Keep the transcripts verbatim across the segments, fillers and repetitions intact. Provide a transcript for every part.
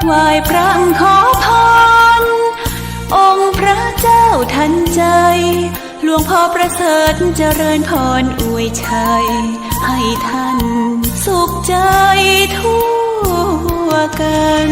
ไหว้พระขอพร องค์พระเจ้าทันใจ หลวงพ่อประเสริฐเจริญพรอวยชัย ให้ท่านสุขใจทั่วกัน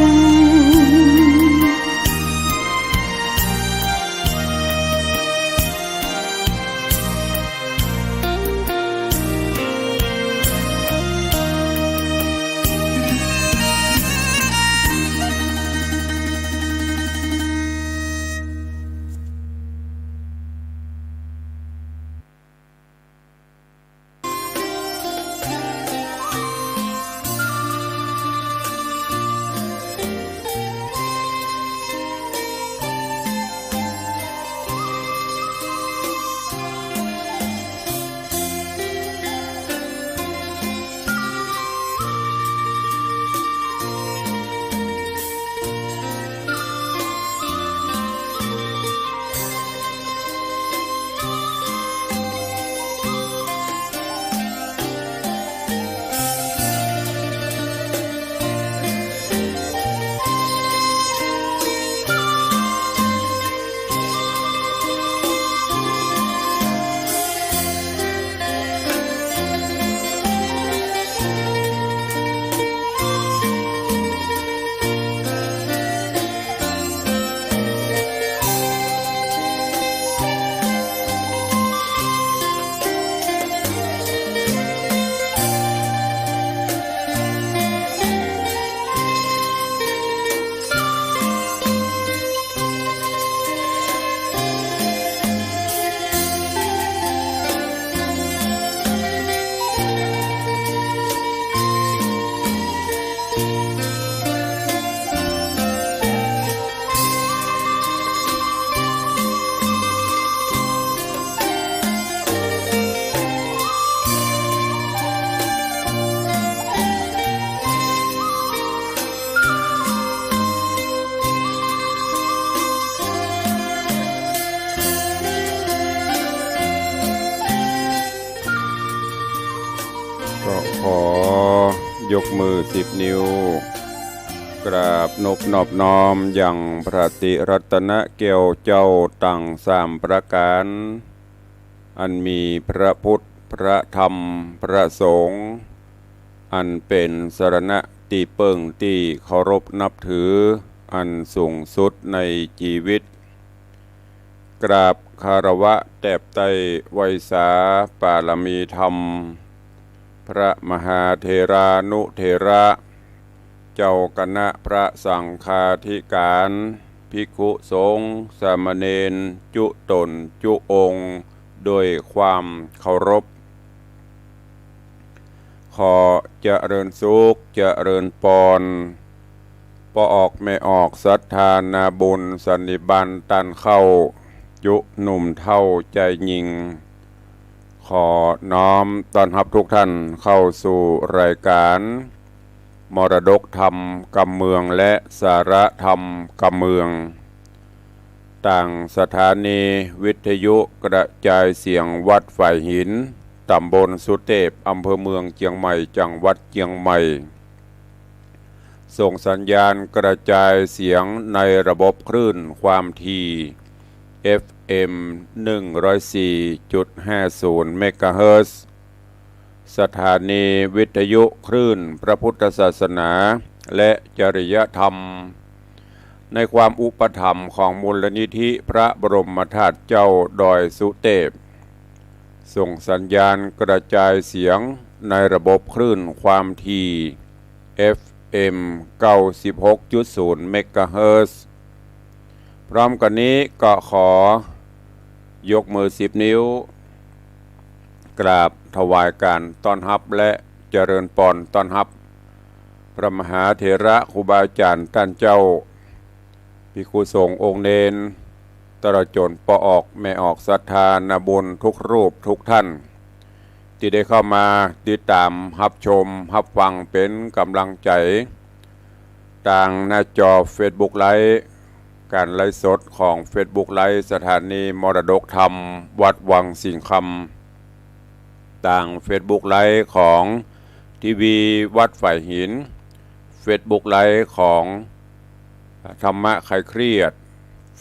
ก็ขอยกมือสิบนิ้ว กราบนบนอบน้อมยังพระติรัตนแก้วเจ้าตังสามประก๋าน อันมีพระพุทธ พระธรรม พระสงฆ์ อันเป๋นสรณะตี้เปิ้งตี้เคารพนับถือ อันสูงสุดในจีวิต กราบคารวะแตบใต้ไหว้สาปารมีธรรม พระมหาเถรานุเถระ เจ้าคณะพระสังฆาธิการ ภิกขุสงฆ์ สามเณร จุ๊ต๋นจุ๊องค์ โดยความเคารพ ขอเจริญสุข เจริญปอน ป้อออกแม่ออกศรัทธานาบุญสันนิบาตต้านเค้า จุ๊หนุ่มเฒ่าจายญิง ขอน้อมต้อนฮับทุกท่านเข้าสู่รายการ มรดกธรรมกำเมืองและสาระธรรมกำเมือง ตางสถานีวิทยุกระจายเสียงวัดฝายหิน ต๋ำบลสุเตพ อำเภอเมืองเจียงใหม่ จังหวัดเจียงใหม่ ส่งสัญญาณกระจายเสียงในระบบคลื่นความถี่ เอฟเอ็ม หนึ่งร้อยสี่จุดห้าศูนย์ เมกะเฮิรตซ์ สถานีวิทยุคลื่นพระพุทธศาสนาและจริยธรรม ในความอุปถัมภ์ของมูลนิธิพระบรมธาตุเจ้าดอยสุเตพ ส่งสัญญาณกระจายเสียงในระบบคลื่นความถี่ เอฟเอ็ม เก้าสิบหกจุดศูนย์ เมกะเฮิรตซ์ พร้อมกั๋นนี้ก็ขอยกมือสิบนิ้ว กราบถวายการต้อนฮับและเจริญปอนต้อนฮับ พระมหาเถระครูบาอาจ๋ารย์ต้านเจ้า ภิกขุสงฆ์องค์เณร ตลอดจ๋นป้อออกแม่ออกศรัทธานาบุญทุกรูปทุกท่าน ตี้ได้เข้ามาติดต๋ามฮับชมฮับฟังเป๋นก๋ำลังใจ๋ ตางหน้าจอเฟซบุ๊กไลฟ์ ก๋านไลฟ์สดของเฟซบุ๊กไลฟ์สถานีมรดกธรรมวัดวังสิงห์คำ ตางเฟซบุ๊กไลฟ์ของทีวีวัดฝายหิน เฟซบุ๊กไลฟ์ของ ธรรมะคลายเครียด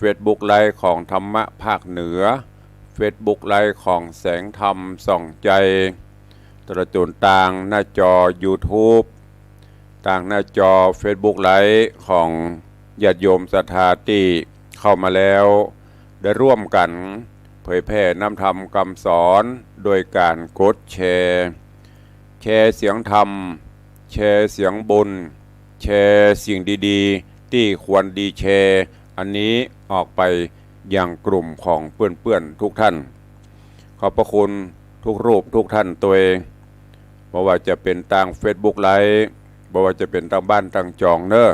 Facebook Live ของธรรมะภาคเหนือ Facebook Live ของแสงธรรมส่องใจ ตลอดจ๋นตางหน้าจอ YouTube ตางหน้าจอ Facebook Live ของญาติโยมศรัทธาตี้เข้ามาแล้ว ได้ร่วมกั๋นเผยแผ่น้ำธรรมกำสอน โดยก๋านกดแชร์ แชร์เสียงธรรม แชร์เสียงบุญ แชร์สิ่งดีๆ ตี้ควรดีแชร์ อันนี้ออกไปยังกลุ่มของเปื้อนๆ ทุกท่าน ขอบพระคุณทุกรูปทุกท่านตวย บ่ว่าจะเป๋นตาง Facebook Live บ่ว่าจะเป๋นตางบ้านตางจองเน่อ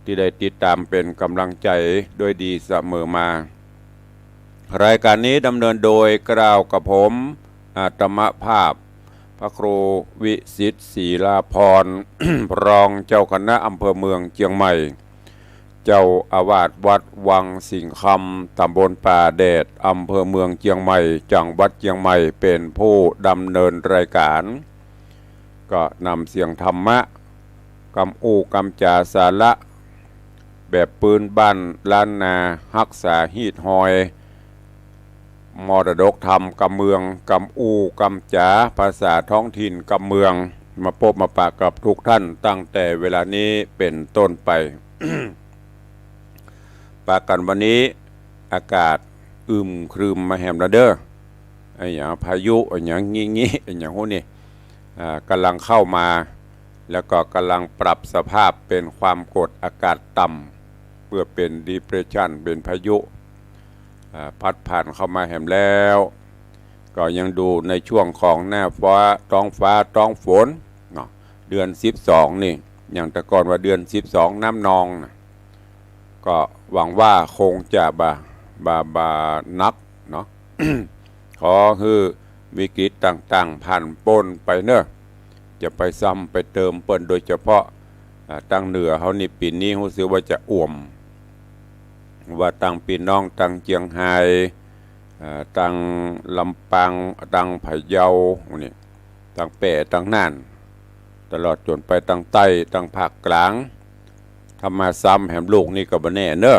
ตี้ได้ติดต๋ามเป๋นก๋ำลังใจ๋ด้วยดีเสมอมา รายการนี้ดำเนินโดยเกล้ากับผม อาตมาภาพ พระครูวิสิทธิ์ ศรีลาภรณ์ รองเจ้าคณะอำเภอเมืองเจียงใหม่ เจ้าอาวาสวัดวังสิงห์คำ ต๋ำบลป่าแดด อำเภอเมืองเจียงใหม่ จังหวัดเจียงใหม่ เป๋นผู้ดำเนินรายการ ก็นำเสียงธรรมะ กำอู้กำจ๋าสาระ แบบปื้นบ้านล้านนา ฮักษาฮีตฮอย มรดกธรรมกำเมือง กำอู้กำจ๋าภาษาท้องถิ่นกำเมือง มาปบมาปะกับทุกท่านตั้งแต่เวลานี้เป๋นต้นไป ปะกั๋นวันนี้อากาศอึมครึมมาแหมละเน่อ ไอ้หยังพายุ ไอ้หยังงี้ๆ ไอ้หยังฮู้นี่ อ่า ก๋ำลังเข้ามา แล้วก็ก๋ำลังปรับสภาพเป๋นความกดอากาศต่ำ เปื้อเป๋น depression เป๋นพายุ อ่า พัดผ่านเข้ามาแหมแล้ว ก็ยังอยู่ในช่วงของหน้าฟ้า ต๊องฟ้า ต๊องฝนเนาะ เดือนสิบสองนี่ อย่างแต่ก่อนว่าเดือนสิบสองน้ำนองน่ะ ก็หวังว่าคงจะบ่ บ่ บ่หนักเนาะ ขอหื้อวิกฤตต่างๆ ผ่านป๊นไปเน่อ จะไปซ้ำไปเติมเปิ้น โดยเฉพาะ อ่า ตางเหนือเฮานี่ปี๋นี้ฮู้สึกว่าจะอ่วม ว่าตางปี้น้องตางเจียงฮาย อ่า ตางลำปาง ตางพะเยา นี่ ตางแป้ ตางน่าน ตลอดจ๋นไปตางใต้ ตางภาคกลาง ถ้ามาซ้ำแหมลูกนี้ก็บ่แน่เน่อ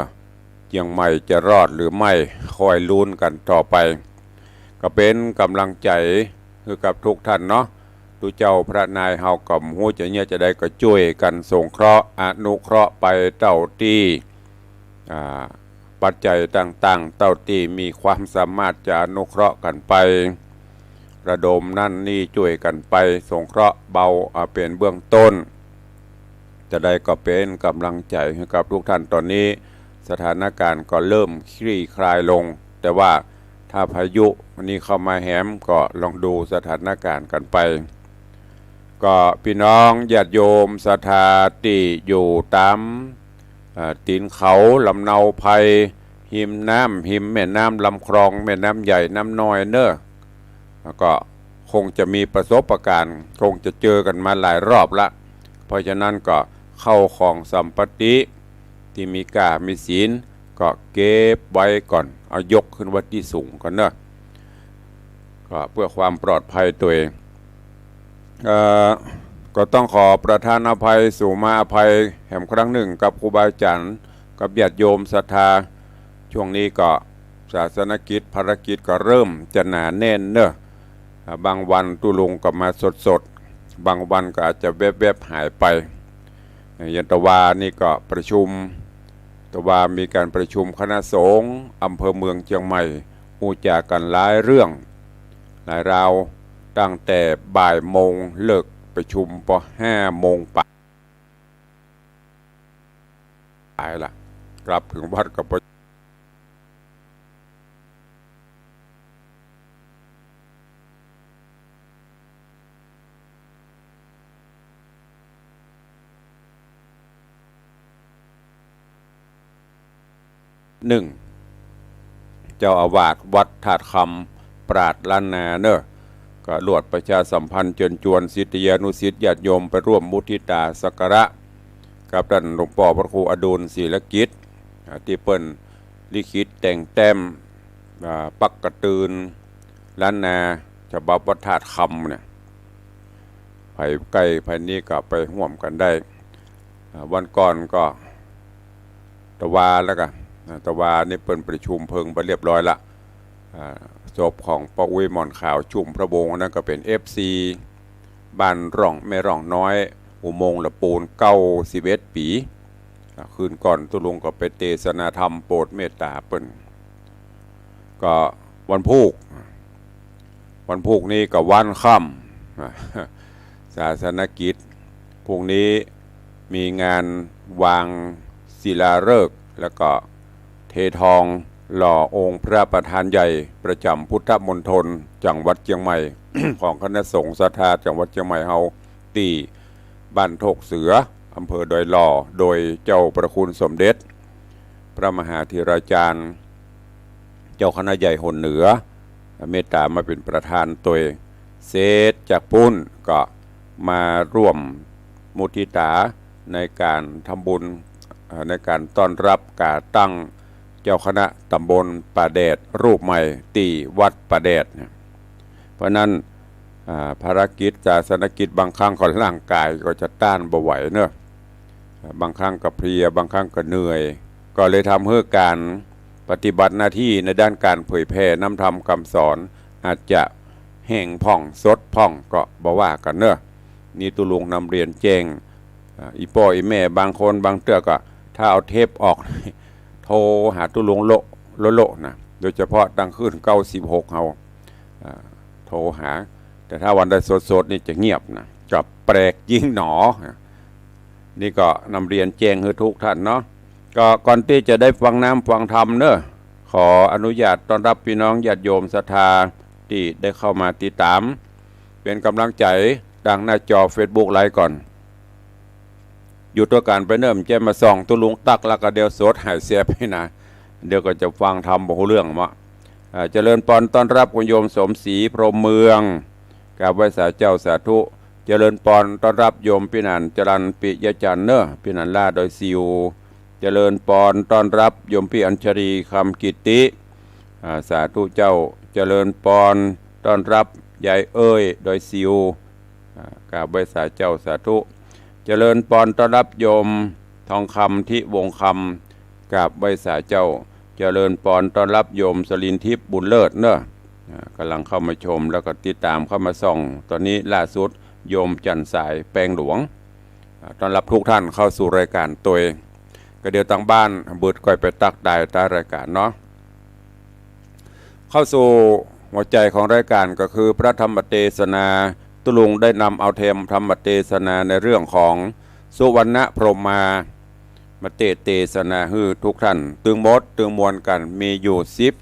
เจียงใหม่จะรอดหรือไม่ คอยลุ้นกั๋นต่อไป ก็เป๋นก๋ำลังใจ๋หื้อกับทุกท่านเนาะ ตุ๊เจ้าพระนายเฮาก็บ่ฮู้จะเยียะจาใด ก็จ้วยกั๋นสงเคราะห์อนุเคราะห์ไปเต้าตี้ อ่า ปัจจัยต่างๆ เต้าตี้มีความสามารถจะอนุเคราะห์กั๋นไป ระดมนั่นนี่จ้วยกั๋นไป สงเคราะห์เบา อ่า เป๋นเบื้องต้น จาใดก็เป๋นก๋ำลังใจ๋หื้อกับทุกท่าน ต๋อนนี้สถานก๋ารณ์ก็เริ่มคลี่คลายลง แต่ว่าถ้าพายุนี้เข้ามาแหมก็ลองดูสถานก๋ารณ์กั๋นไป ก็ปี้น้องญาติโยมศรัทธาตี้อยู่ต๋าม อ่า ตี๋นเขา ลำเนาไพร ฮิมน้ำ ฮิมแม่น้ำลำคลอง แม่น้ำใหญ่น้ำน้อยเน่อ แล้วก็คงจะมีประสบก๋ารณ์ คงจะเจอกั๋นมาหลายรอบละ เพราะฉะนั้นก็เข้าของสัมปติตี้มีก้ามีศีลก็เก็บไว้ก่อน เอายกขึ้นไว้ตี้สูงก่อนเน่อ ก็เปื้อความปลอดภัยตั๋วเอง เอ่อ ก็ต้องขอประทานอภัย สุมาอภัยแหมครั้งนึ่งกับครูบาอาจ๋ารย์ กับญาติโยมศรัทธา ช่วงนี้ก็ศาสนกิจภารกิจก็เริ่มจะหนาแน่นเน่อ อ่า บางวันตุ๊ลุงก็มาสดๆ บางวันก็อาจจะแวบๆ หายไป อย่างตะวานี่ก็ประชุม ตะวามีก๋านประชุมคณะสงฆ์อำเภอเมืองเจียงใหม่ อู้จ๋ากั๋นหลายเรื่อง หลายราว ตั้งแต่บ่ายโมงเลิกประชุมปอห้าโมงปาย ปายละ กลับเถิงวัดก็ปอ นึ่ง เจ้าอาวาสวัดธาตุคำ ปราชญ์ล้านนาเน่อ ก็ลวดประชาสัมพันธ์เจิญจวนศิษยานุศิษย์ญาติโยมไปร่วมมุทิตาสักการะ กับต้านหลวงป้อพระครูอดุลย์ ศิลกิจ อ่า ตี้เปิ้นลิขิตแต่งแต้ม อ่า ปักกระตือนล้านนา ฉบับวัดธาตุคำเนี่ย ใผใก้ใผนี้ก็ไปฮ่วมกั๋นได้ อ่า วันก่อนก็ ตะวาแล้วก็ อ่า ตะวานี่เปิ้นประชุมเพลิงไปเรียบร้อยละ อ่า ศพของป้ออุ๊ยหมอนขาว ชุมพระวงศ์ อันนั้นก็เป๋น เอฟซี บ้านร่อง แม่ร่องน้อย อุโมงค์ละปูน เก้าสิบเอ็ดปี๋ อ่า คืนก่อนตุ๊ลุงก็ไปเตสนาธรรมโปรดเมตต๋าเปิ้น ก็วันพูก วันพูกนี้ก็วันค่ำ ศาสนกิจ พรุ่งนี้มีงานวางศิลาฤกษ์ แล้วก็เททองหล่อองค์พระประธานใหญ่ประจ๋ำพุทธมณฑลจังหวัดเจียงใหม่ ของคณะสงฆ์ศรัทธาจังหวัดเจียงใหม่เฮา ตี้บ้านโทกเสือ อำเภอดอยหล่อ โดยเจ้าพระคุณสมเด็จพระมหาเถราจารย์ เจ้าคณะใหญ่หนเหนือ เมตต๋ามาเป๋นประธานตวย เสร็จจากปู้นก็มาร่วมมุทิตาในก๋านทำบุญ เอ่อ ในก๋านต้อนรับก๋าตั้งเจ้าคณะตำบลป่าแดดรูปใหม่ตี้วัดป่าแดดเนี่ย เพราะนั้น อ่า ภารกิจศาสนกิจบางครั้งก็ร่างก๋ายก็จะต้านบ่ไหวเนาะ บางครั้งก็เพลีย บางครั้งก็เหนื่อย ก็เลยทำหื้อก๋านปฏิบัติหน้าตี้ในด้านก๋านเผยแผ่นำธรรมกำสอน อาจจะแห้งพ่องซดพ่องก็บ่ว่ากั๋นเนาะ นี่ตุ๊ลุงนำเรียนแจ้ง อ่า อี่ป้ออี่แม่บางคนบางเตื้อก็ ถ้าเอาเทปออก โทรหาตุ๊ลุงโละโละโละนะ โดยเฉพาะตางคืนเก้าสิบหกเฮา อ่า โทรหา แต่ถ้าวันใดสดๆ นี่จะเงียบนะ ก็แปลกยิ่งหนอ นี่ก็นำเรียนแจ้งหื้อทุกท่านเนาะ ก็ก่อนตี้จะได้ฟังนำฟังธรรมเนาะ ขออนุญาตต้อนรับปี้น้องญาติโยมศรัทธาตี้ได้เข้ามาติดต๋าม เป๋นก๋ำลังใจ๋ตางหน้าจอเฟซบุ๊กไลฟ์ก่อน หยุดตวยก๋านไปเนาะ บ่ใจ้มาส่องตุ๊ลุงตั๊กแล้วก็เดี๋ยวสดหายแสบไปนะ เดี๋ยวก็จะฟังธรรมบ่ฮู้เรื่องเนาะ อ่า เจริญปอนต้อนรับคุณโยมสมศรี พรหมเมือง กราบไหว้สาเจ้าสาธุ เจริญปอนต้อนรับโยมปี้หนาน จรัญ ปิยะจันทร์เนาะ ปี้หนานล่าดอยซิว เจริญปอนต้อนรับโยมปี้อัญชลี คำกิตติ อ่า สาธุเจ้า เจริญปอนต้อนรับยายเอ้ย ดอยซิว อ่า กราบไหว้สาเจ้าสาธุ เจริญปอนต้อนรับโยมทองคำ ทิวงศ์คำ กราบไหว้สาเจ้า เจริญปอนต้อนรับโยมสลินทิพย์ บุญเลิศเนาะ อ่า ก๋ำลังเข้ามาชมแล้วก็ติดต๋ามเข้ามาส่อง ต๋อนนี้ล่าสุดโยมจันทร์สาย แปงหลวง อ่า ต้อนรับทุกท่านเข้าสู่รายก๋านตวย ก็เดี๋ยวตางบ้านบึดก่อยไปตั๊กตายใต้รายก๋านเนาะ เข้าสู่หัวใจ๋ของรายก๋านก็คือพระธรรมเตสนา ตุ๊ลุงได้นำเอาธรรม ธรรมเตสนาในเรื่องของสุวรรณพรหมา มาเตสนาหื้อทุกท่าน ตึงหมดตึงมวลกั๋นมีอยู่สิบ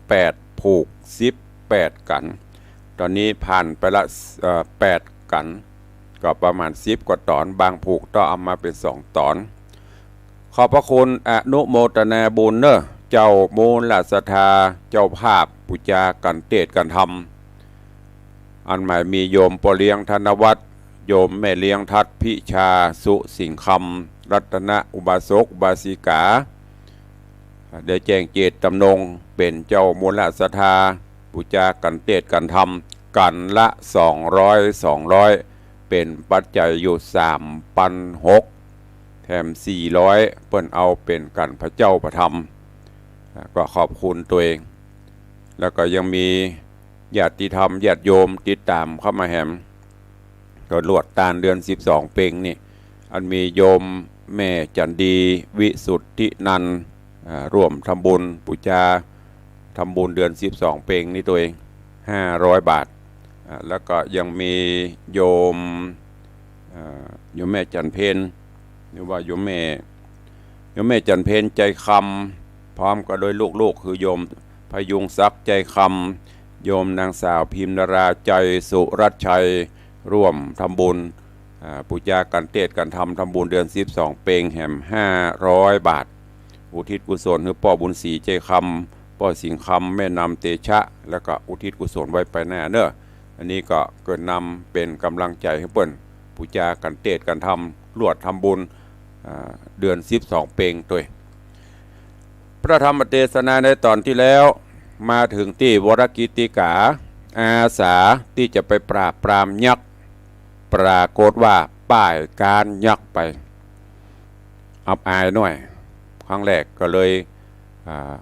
แปดผูก สิบแปดกัณฑ์ ต๋อนนี้ผ่านไปละ เอ่อ แปดกัณฑ์ ก็ประมาณสิบกว่าต๋อน บางผูกต้องเอามาเป๋นสองต๋อน ขอบพระคุณอนุโมทนาบุญเนาะ เจ้ามูลศรัทธา เจ้าภาพปู๋จากั๋นเตสน์กั๋นธรรม อันหมายมีโยมป้อเลี้ยงธนวัฒน์ โยมแม่เลี้ยงทัศน์ พิชา สุสิงห์คำ รัตนอุบาสกอุบาสิกา ได้แจ้งเจตจำนงเป๋นเจ้ามูลศรัทธา ปู๋จากั๋นเตสน์กั๋นธรรม กัณฑ์ละสองร้อย สองร้อย เป๋นปัจจัยอยู่สามปันหก แถมสี่ร้อย เปิ้นเอาเป๋นกัณฑ์พระเจ้าพระธรรม อ่า ก็ขอบคุณตวย แล้วก็ยังมีญาติธรรมญาติโยมติดต๋ามเข้ามาแหม ก็ลวดตานเดือนสิบสองเป็งนี่ อันมีโยมแม่จันดี วิสุทธินันท์ อ่า ร่วมทำบุญปู๋จา ทำบุญเดือนสิบสองเป็งนี่ตวย ห้าร้อยบาท อ่า แล้วก็ยังมีโยม อ่า โยมแม่จันเพ็ญ หรือว่าโยมแม่ โยมแม่จันเพ็ญ ใจคำ พร้อมกับโดยลูกๆ คือโยมพยุงศักดิ์ ใจคำ โยมนางสาวพิมนารา ใจสุรัตน์ชัย ร่วมทำบุญ อ่า ปู๋จากั๋นเตสน์กั๋นธรรม ทำบุญเดือนสิบสองเป็งแหม ห้าร้อยบาท อุทิศกุศลหื้อป้อบุญศรี ใจคำ ป้อสิงห์คำ แม่นำเตชะ แล้วก็อุทิศกุศลไว้ไปหน้าเนาะ อันนี้ก็เกริ่นนำเป๋นก๋ำลังใจ๋หื้อเปิ้น ปู๋จากั๋นเตสน์กั๋นธรรม ลวดทำบุญ อ่า เดือนสิบสองเป็งตวย พระธรรมเตสนาในต๋อนตี้แล้ว มาเถิงตี้วรกิตติกา อาสาตี้จะไปปราบปรามยักษ์ ปรากฏว่าป้ายก๊านยักษ์ไป อับอายหน้อย ครั้งแรกก็เลย อ่า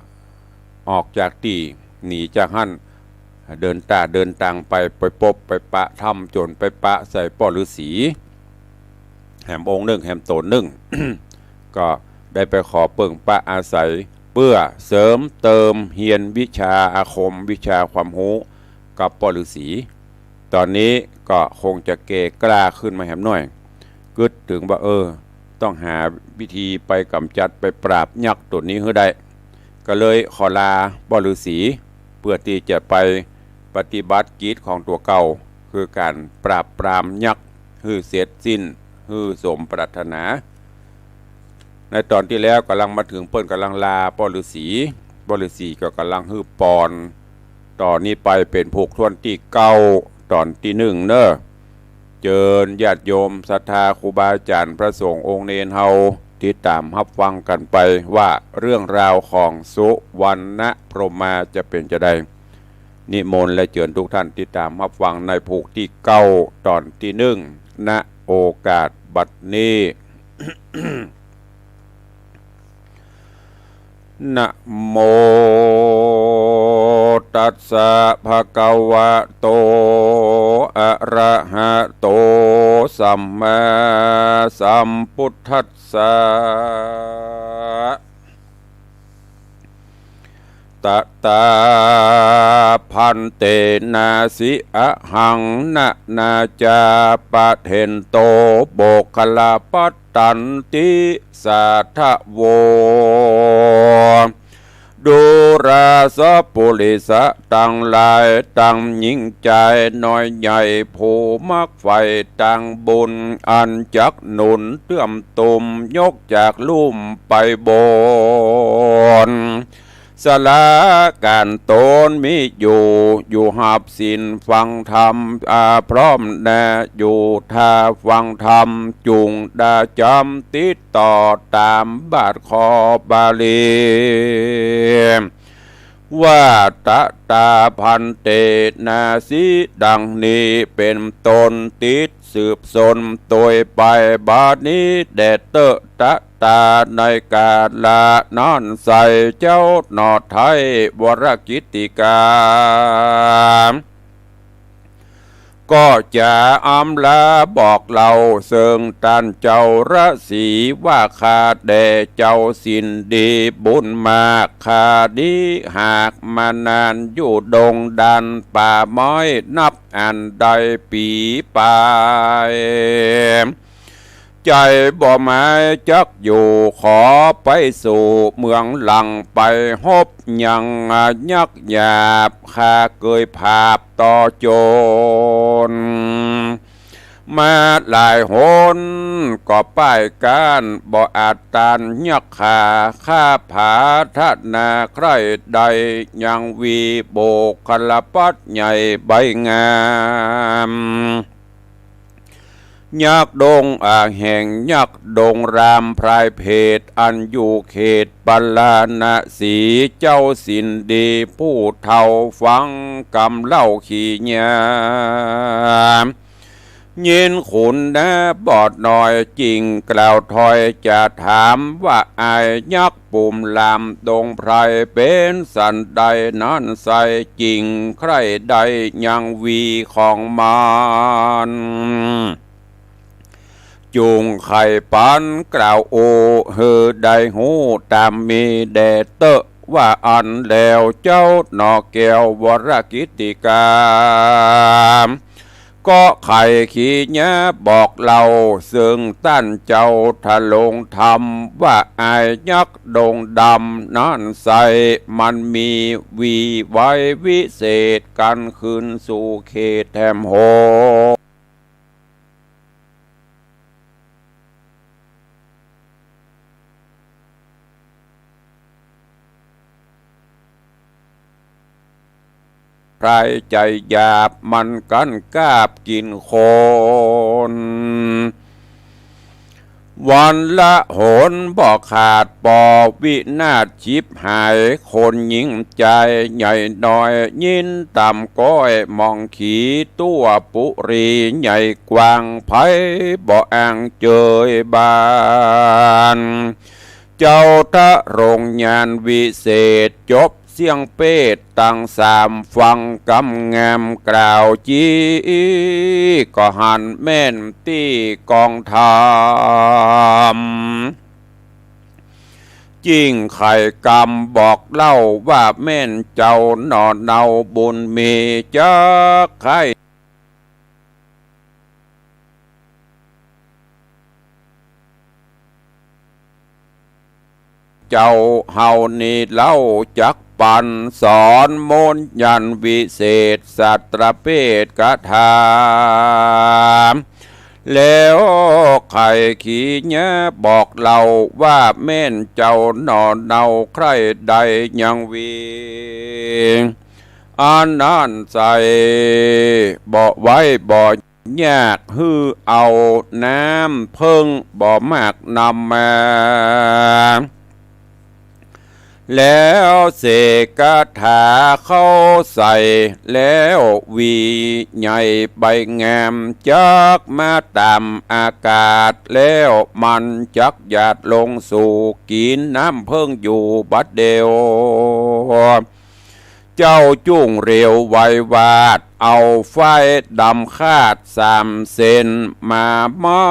ออกจากตี้ หนีจากหั้น เดินต๋าเดินตางไป ไปปบไปปะถ้ำ จ๋นไปปะใส่ป้อฤๅษี แหมองค์นึ่ง แหมต๋นนึ่ง ก็ได้ไปขอเปิ่งปะอาศัย เปื้อเสริมเติมเฮียนวิชาอาคม วิชาความฮู้กับป้อฤๅษี ต๋อนนี้ก็คงจะแก่กล้าขึ้นมาแหมหน่อย กึ๊ดเถิงว่า เออ ต้องหาวิธีไปก๋ำจัดไปปราบยักษ์ตั๋วนี้หื้อได้ ก็เลยขอลาป้อฤๅษี เปื้อตี้จะไปปฏิบัติกิจของตั๋วเก่า คือก๋านปราบปรามยักษ์หื้อเสร็จสิ้น หื้อสมปรารถนา ในต๋อนตี้แล้วก่ำลังมาเถิง เปิ้นก่ำลังลาป้อฤๅษี ป้อฤๅษีก็ก่ำลังหื้อปอน ต๋อนนี้ไปเป๋นผูกถ้วนตี้เก้า ต๋อนตี้นึ่งเน่อ เจิญญาติโยมศรัทธาครูบาอาจ๋ารย์พระสงฆ์องค์เณรเฮา ติดต๋ามฮับฟังกั๋นไปว่าเรื่องราวของสุวรรณพรหมาจะเป๋นจาใด นิมนต์และเจิญทุกท่านติดต๋ามฮับฟังในผูกตี้เก้า ต๋อนตี้นึ่ง ณ โอกาสบัดนี้ นะโมตัสสะภะคะวะโต อะระหะโต สัมมาสัมพุทธัสสะ ตะตา ภันเต นาสิ อะหัง นะ นาจา ปะเทนโต โมคคัลลาปัตตันติ สาทะโว ดูราสะปุริสะตังหลาย ตังญิงจายน้อยใหญ่ ผู้มักใฝ่ตางบุญ อันจักหนุนเตื้อมตุ้ม ยกจากลุ่มไปบน สละก๋านต๋นมีอยู่ อยู่ฮับศีลฟังธรรม อาพร้อมนาอยู่ท่าฟังธรรม จุ่งดาจ๋ำติดต่อต๋ามบาทคอบาลี ว่าตะตา ภันเต นาสิ ดังนี้เป๋นต้น ติดสืบสนโตยไป บัดนี้แด่เต๊อะ ตะตา ในกาละนั้นไส้ เจ้าหน่อไท้วรกิตติกา ก็จะอำลาบอกเล่า เซิ่งต้านเจ้าฤๅษี ว่าข้าแด่เจ้าสิ้นดีบุญมาก ข้านี้หากมานานอยู่ดงดันป่าไม้ นับอันได้ปี๋ปาย ใจ๋บ่หมายจักอยู่ ขอไปสู่เมืองหลัง ไปฮบยังยักษ์หยาบ ข้าเกยผาบต่อโจ๋นมาหลายหน ก็ป้ายก้านบ่อาจต้านยักษ์ข้า ข้าผาถนาใคร่ได้ ยังวีบุคคัลลปัตติใหญ่ใบงาม ยักษ์ดงอาแห่ง ยักษ์ดงรามพรายเพด อันอยู่เขตปาราณสี เจ้าสิ้นดีผู้เฒ่า ฟังกำเล่าขี้ยา ยินขุนนาบอดน้อย จึงกล่าวถ้อยจะถาม ว่าอายยักษ์ ปุ่มลามดงไพร เป๋นสันใดนั้นไส้ จึงใคร่ได้ยังวีของมัน จุ่งไขปันกล่าวอู้ หื้อได้ฮู้ต๋ามมีแด่เต๊อะ ว่าอั้นแล้ว เจ้าหน่อแก้ววรกิตติกา ก็ไขขี้ยาบอกเล่า เซิ่งต้านเจ้าทะลงธรรม ว่าอายยักษ์ดงดำนั้นไส้ มันมีวีไว้วิเศษ กันขึ้นสู่เขตแถมโห ใผใจ๋หยาบมันกั้นกาบกิ๋นคน วันละหนบ่ขาด ปอวินาศฉิบหาย คนญิงจายใหญ่น้อย ยินต๋ามก้อยมองขี ตั๋วปุรีใหญ่กว้าง ใผบ่อ่างเจยบาน เจ้าทรงญาณวิเศษ จบเสี้ยงเปทตังสาม ฟังกำงามกล่าวจี้ ก็หันแม่นตี้กองธรรม จิ่งไขกำบอกเล่าว่าแม่นเจ้าหน่อเนาบุญมี จักใค่ เจ้าเฮานี้เล่าจักปันสอนมนต์ยันต์วิเศษสัตตเปทคาถา แล้วไขขีเนี้ยบอกเล่าว่าแม่นเจ้าหน่อเนาใคร่ได้ยังวี อันนั้นใส่บ่ไหว้บ่ อยากหื้อเอาน้ำเผิ้งบ่มากนำมา แล้วเสกคาถาเข้าใส่ แล้วหวีใหญ่ใบงาม จักมาต๋ามอากาศ แล้วมันจักหยาดลงสู่ กิ๋นน้ำเผิ้งอยู่บัดเดียว เจ้าจุ่งเร็วไววาด เอาฝ้ายดำคาดสามเส้น มามั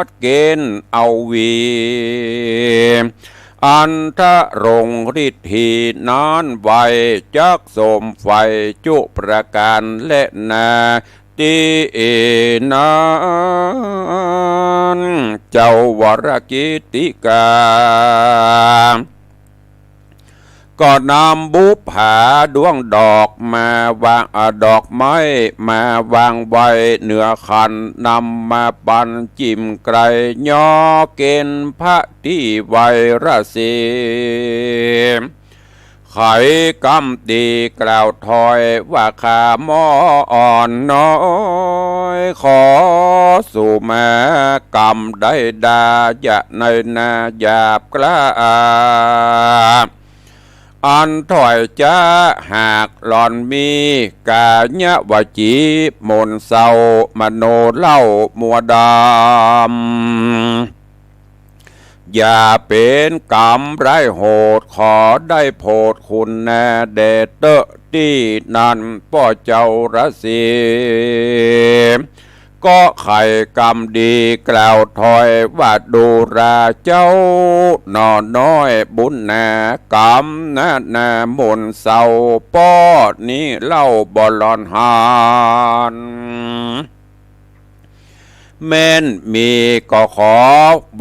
ดเกณฑ์เอาหวี อันทรงฤทธีนั้นไว จักสมใฝ่จุประก๋านแลนา ตี้นั้น เจ้าวรกิตติกา ก็นำบุปผาด้วงดอกมาวาง อ่า ดอกไม้มาวางไว้เหนือขัน นำมาปันจิ่มไกล ยอเกณฑ์พระตี้ไวรสี ไขกำดีกล่าวถอยว่า ข้าหม่ออ่อนน้อย ขอสูมากำได้ดา อย่าในนาหยาบกล้า อันถอยจะหากหล่อนมี กายวจีมนเศร้ามโนเล่ามัวดำ อย่าเป๋นกำร้ายโหด ขอได้โผดคุณนาแด่เต๊อะตี้นั้น ป้อเจ้าฤๅษี ก็ไขกำดีกล่าวถอยว่า ดูราเจ้าหน่อน้อยบุญหนากำนะ นามนเศร้าป้อนี้เล่าบ่หล่อนหัน แม่นมีก็ขอ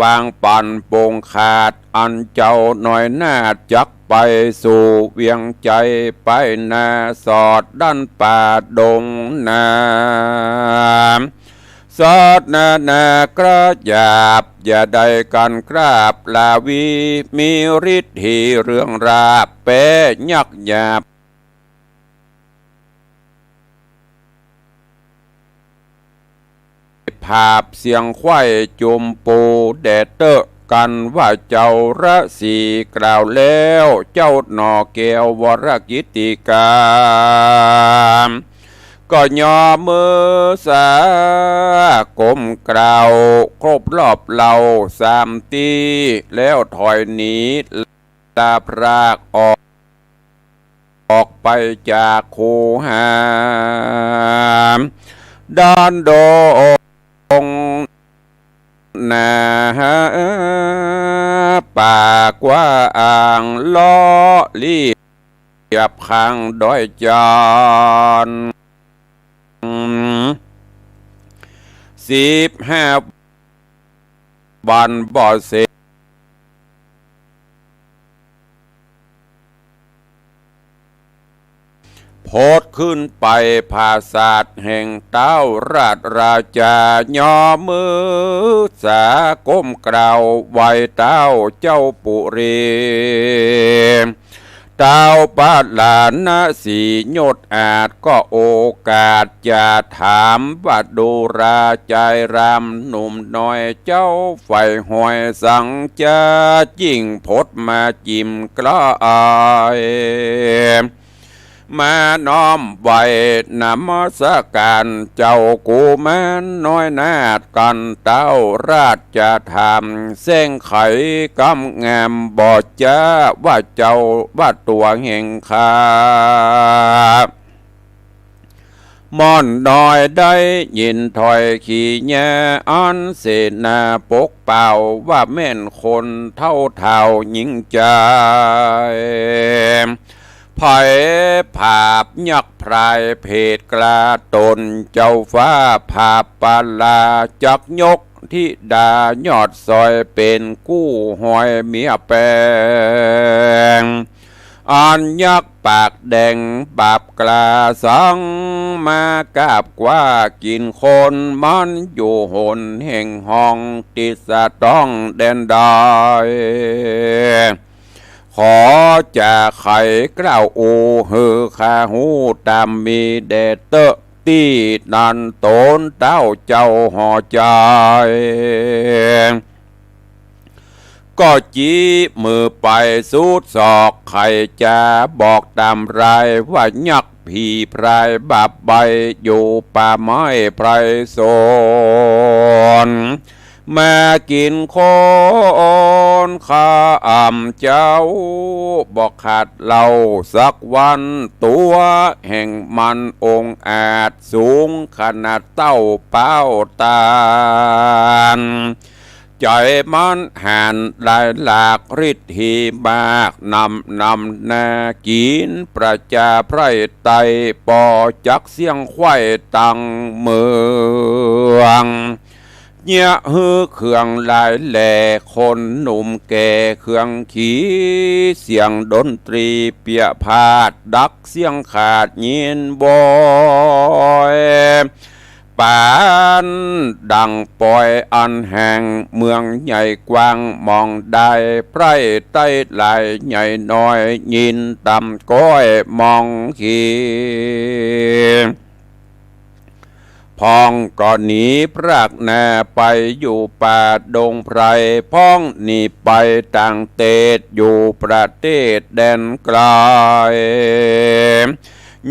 วางปันปงขาด อันเจ้าน้อยนาฏจักไปสู่เวียงไชย ไปนาสอดด้านป่าดงนา สอดนานาคราหยาบ อย่าได้กันกราบลาวี มีฤทธีเรื่องราบ แป๊ยักษ์หยาบ ผาบเสียงไขว้จุมปู แด่เต๊อะกันว่าเจ้าฤๅษีกล่าวแล้ว เจ้าหน่อแก้ววรกิตติกา ก็ยอมือสาก้มกราบครบรอบเล่าสามตี้ แล้วถอยหนี ลาพรากออก ออกไปจากคูหา ด้านดงนา ป่ากว้างเลาะเลียบข้างดอยจาน สิบห้าวันบ่เสร็จ พดขึ้นไปผาสาทแห่งเต๊าราชราชา ยอมือสาก้มกราบไหว้เต๊าเจ้าปุรี เต๊าพาราณสียศอาจ ก็โอกาสจะถามว่า ดูราชายรามหนุ่มน้อย เจ้าใฝ่หอยสังจะ จิ่งพดมาจิ่มใกล้ มาน้อมไหว้นมัสก๋านเจ้ากุมารน้อยนาถ กันเต้าราชธรรมแสงไขกำงาม บ่จ๊าว่าเจ้าว่าตั๋วแห่งข้า ม่อนน้อยได้ยินถ้อยขีญาอันเสนาปกเป่า ว่าแม่นคนเฒ่าเฒ่าหญิงจาย ไผผาบยักษ์พรายเพศกล้าตน เจ้าฟ้าผาบปลาจักยกธิดายอดซอย เป๋นกู้ฮอยเมียแปง อันยักษ์ปากแดงบาปกล้าสัง มากราบกว้ากิ๋นคน มันอยู่หนแห่งห้องติดสะต้องแดนใด ขอจะไขกล่าวอู้หื้อข้าฮู้ต๋ามมีแด่เต๊อะ ตี้นั้นต๋นเต้าเจ้าห่อใจ๋ ก็จี๊มือไปสุดศอก ไขจ๋าบอกต๋ามราย ว่ายักษ์ผีพรายบาปใบ้ อยู่ป่าไม้ไพรสน มากิ๋นคนข้าอ่ำเจ้า บ่ขาดเหล้าสักวัน ตั๋วแห่งมันองอาจสูงขนาดเต้าป๊าวต๋าน ใจ๋มันหาญหลายหลากฤทธิมาก นำนำนากิ๋นประจาไพร่ไต้ ปอจักเสี้ยงไขว้ตังเมือง เยียะหื้อเครื่องหลายแหล่ คนหนุ่มแก่เครื่องขี เสียงดนตรีเปียพาด ดักเสียงขาดยินบ่อย ปานดังปอยอันแห่งเมืองใหญ่กว้าง มองได้ไพร่ไต้หลายใหญ่น้อย ยินต่ำก้อยมองขี พ่องก็หนีพรากหน้าไปอยู่ป่าดงไพร พ่องหนีไปต่างเตศอยู่ประเทศแดนไกล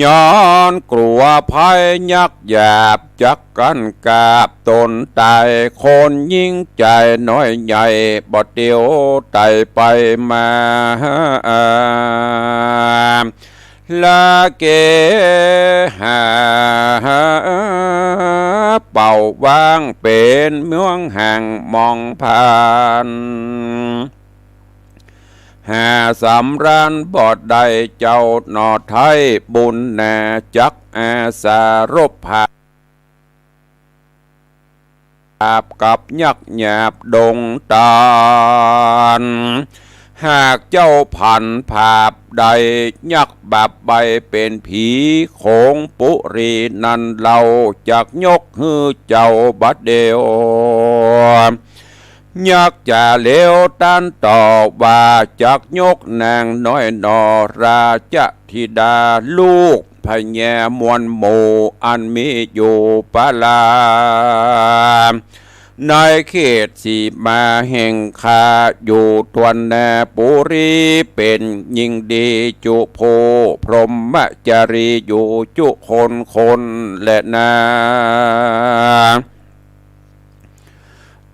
ย้อนกลัวภัยยักษ์หยาบจักกั๋นกาบต๋นต๋าย คนยิ่งใจ๋น้อยใหญ่บ่เตียวไต่ไปมา ละเกหาเป่าว่างเป๋นเมืองห่างมองผ่าน หาสำราญบ่ได้เจ้าหน่อไท้ บุญนาจักอาสารบผา บกับยักษ์หยาบดงต๋าน หากเจ้าผันผาบได้ ยักษ์บาปใบ้เป๋นผีโขงปุรีนั้น เฮาจักยกหื้อเจ้าบัดเดี่ยว ยักษ์จ๋าเหลียวต้านตอบว่า จักยกนางน้อยหน่อราชธิดา ลูกพญามวลหมู่อันมีอยู่ปารา ในเขตสีมาแห่งข้า อยู่ทวนนาปุรี เป๋นยิ่งดีจุผู้พรหมจารี อยู่จุคนคนแลนา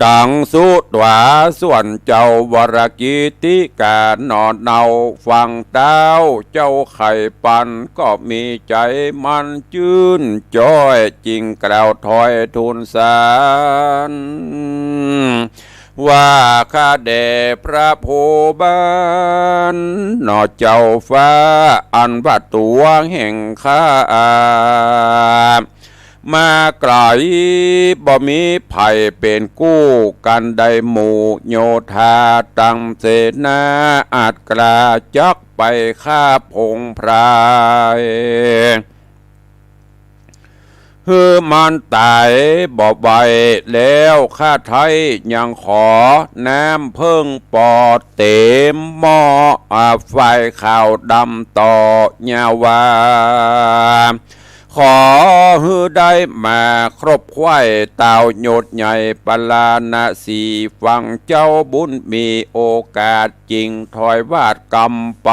ตังสุตวาส่วนเจ้าวรกิตติกาหน่อเนา ฟังเต๊าเจ้าไขปันก็มีใจ๋มันจื้นจ้อย จึงกล่าวถอยทูลสาร ว่าข้าแด่พระผู้บานหน่อเจ้าฟ้า อันว่าตั๋วแห่งข้า มาไก๋บ่มีใผเป๋นกู้กั๋นได้หมู่โยธา ตังเสนาอาจกล้าจักไปฆ่าผงพราย หื้อมันต๋ายบ่ไหวแล้ว ข้าไท้ยังขอน้ำเพิ่งปอเต๋มหม้อ อ่า ฝ่ายขาวดำต่อเยียะว่า ขอหื้อได้มาครบไขว้เต้าโยชน์ใหญ่ปาราณสี ฟังเจ้าบุญมีโอกาส จึงถอยวาทกำไป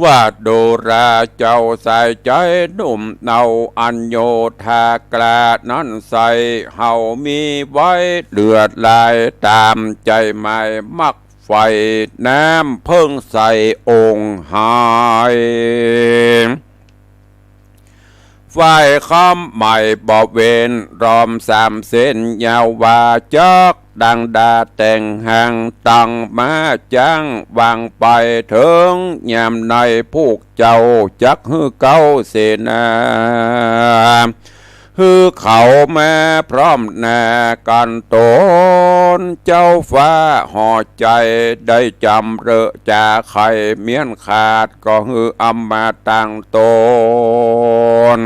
ว่าดูราเจ้าสายใจ๋หนุ่มเนาอันโยธากล้านั้นใส่ เฮามีไว้เลือดลายต๋ามใจ๋หมาย มักใฝ่น้ำเผิงใส่องค์หาย ฝ่ายคำหมายบ่เว้น รอมสามเส้นยาวว่าจัก ดังดาแต่งหัง ตังม้าจ๊างวางไป เถิงยามในผูกเจ้า จักหื้อเก๊าเสนา หื้อเขามาพร้อมหน้ากั๋นต๋น เจ้าฟ้าห่อใจ๋ได้จ๋ำเริงจ๋า ใค่เมี้ยนขาดก็หื้ออำมาตย์ตางต๋น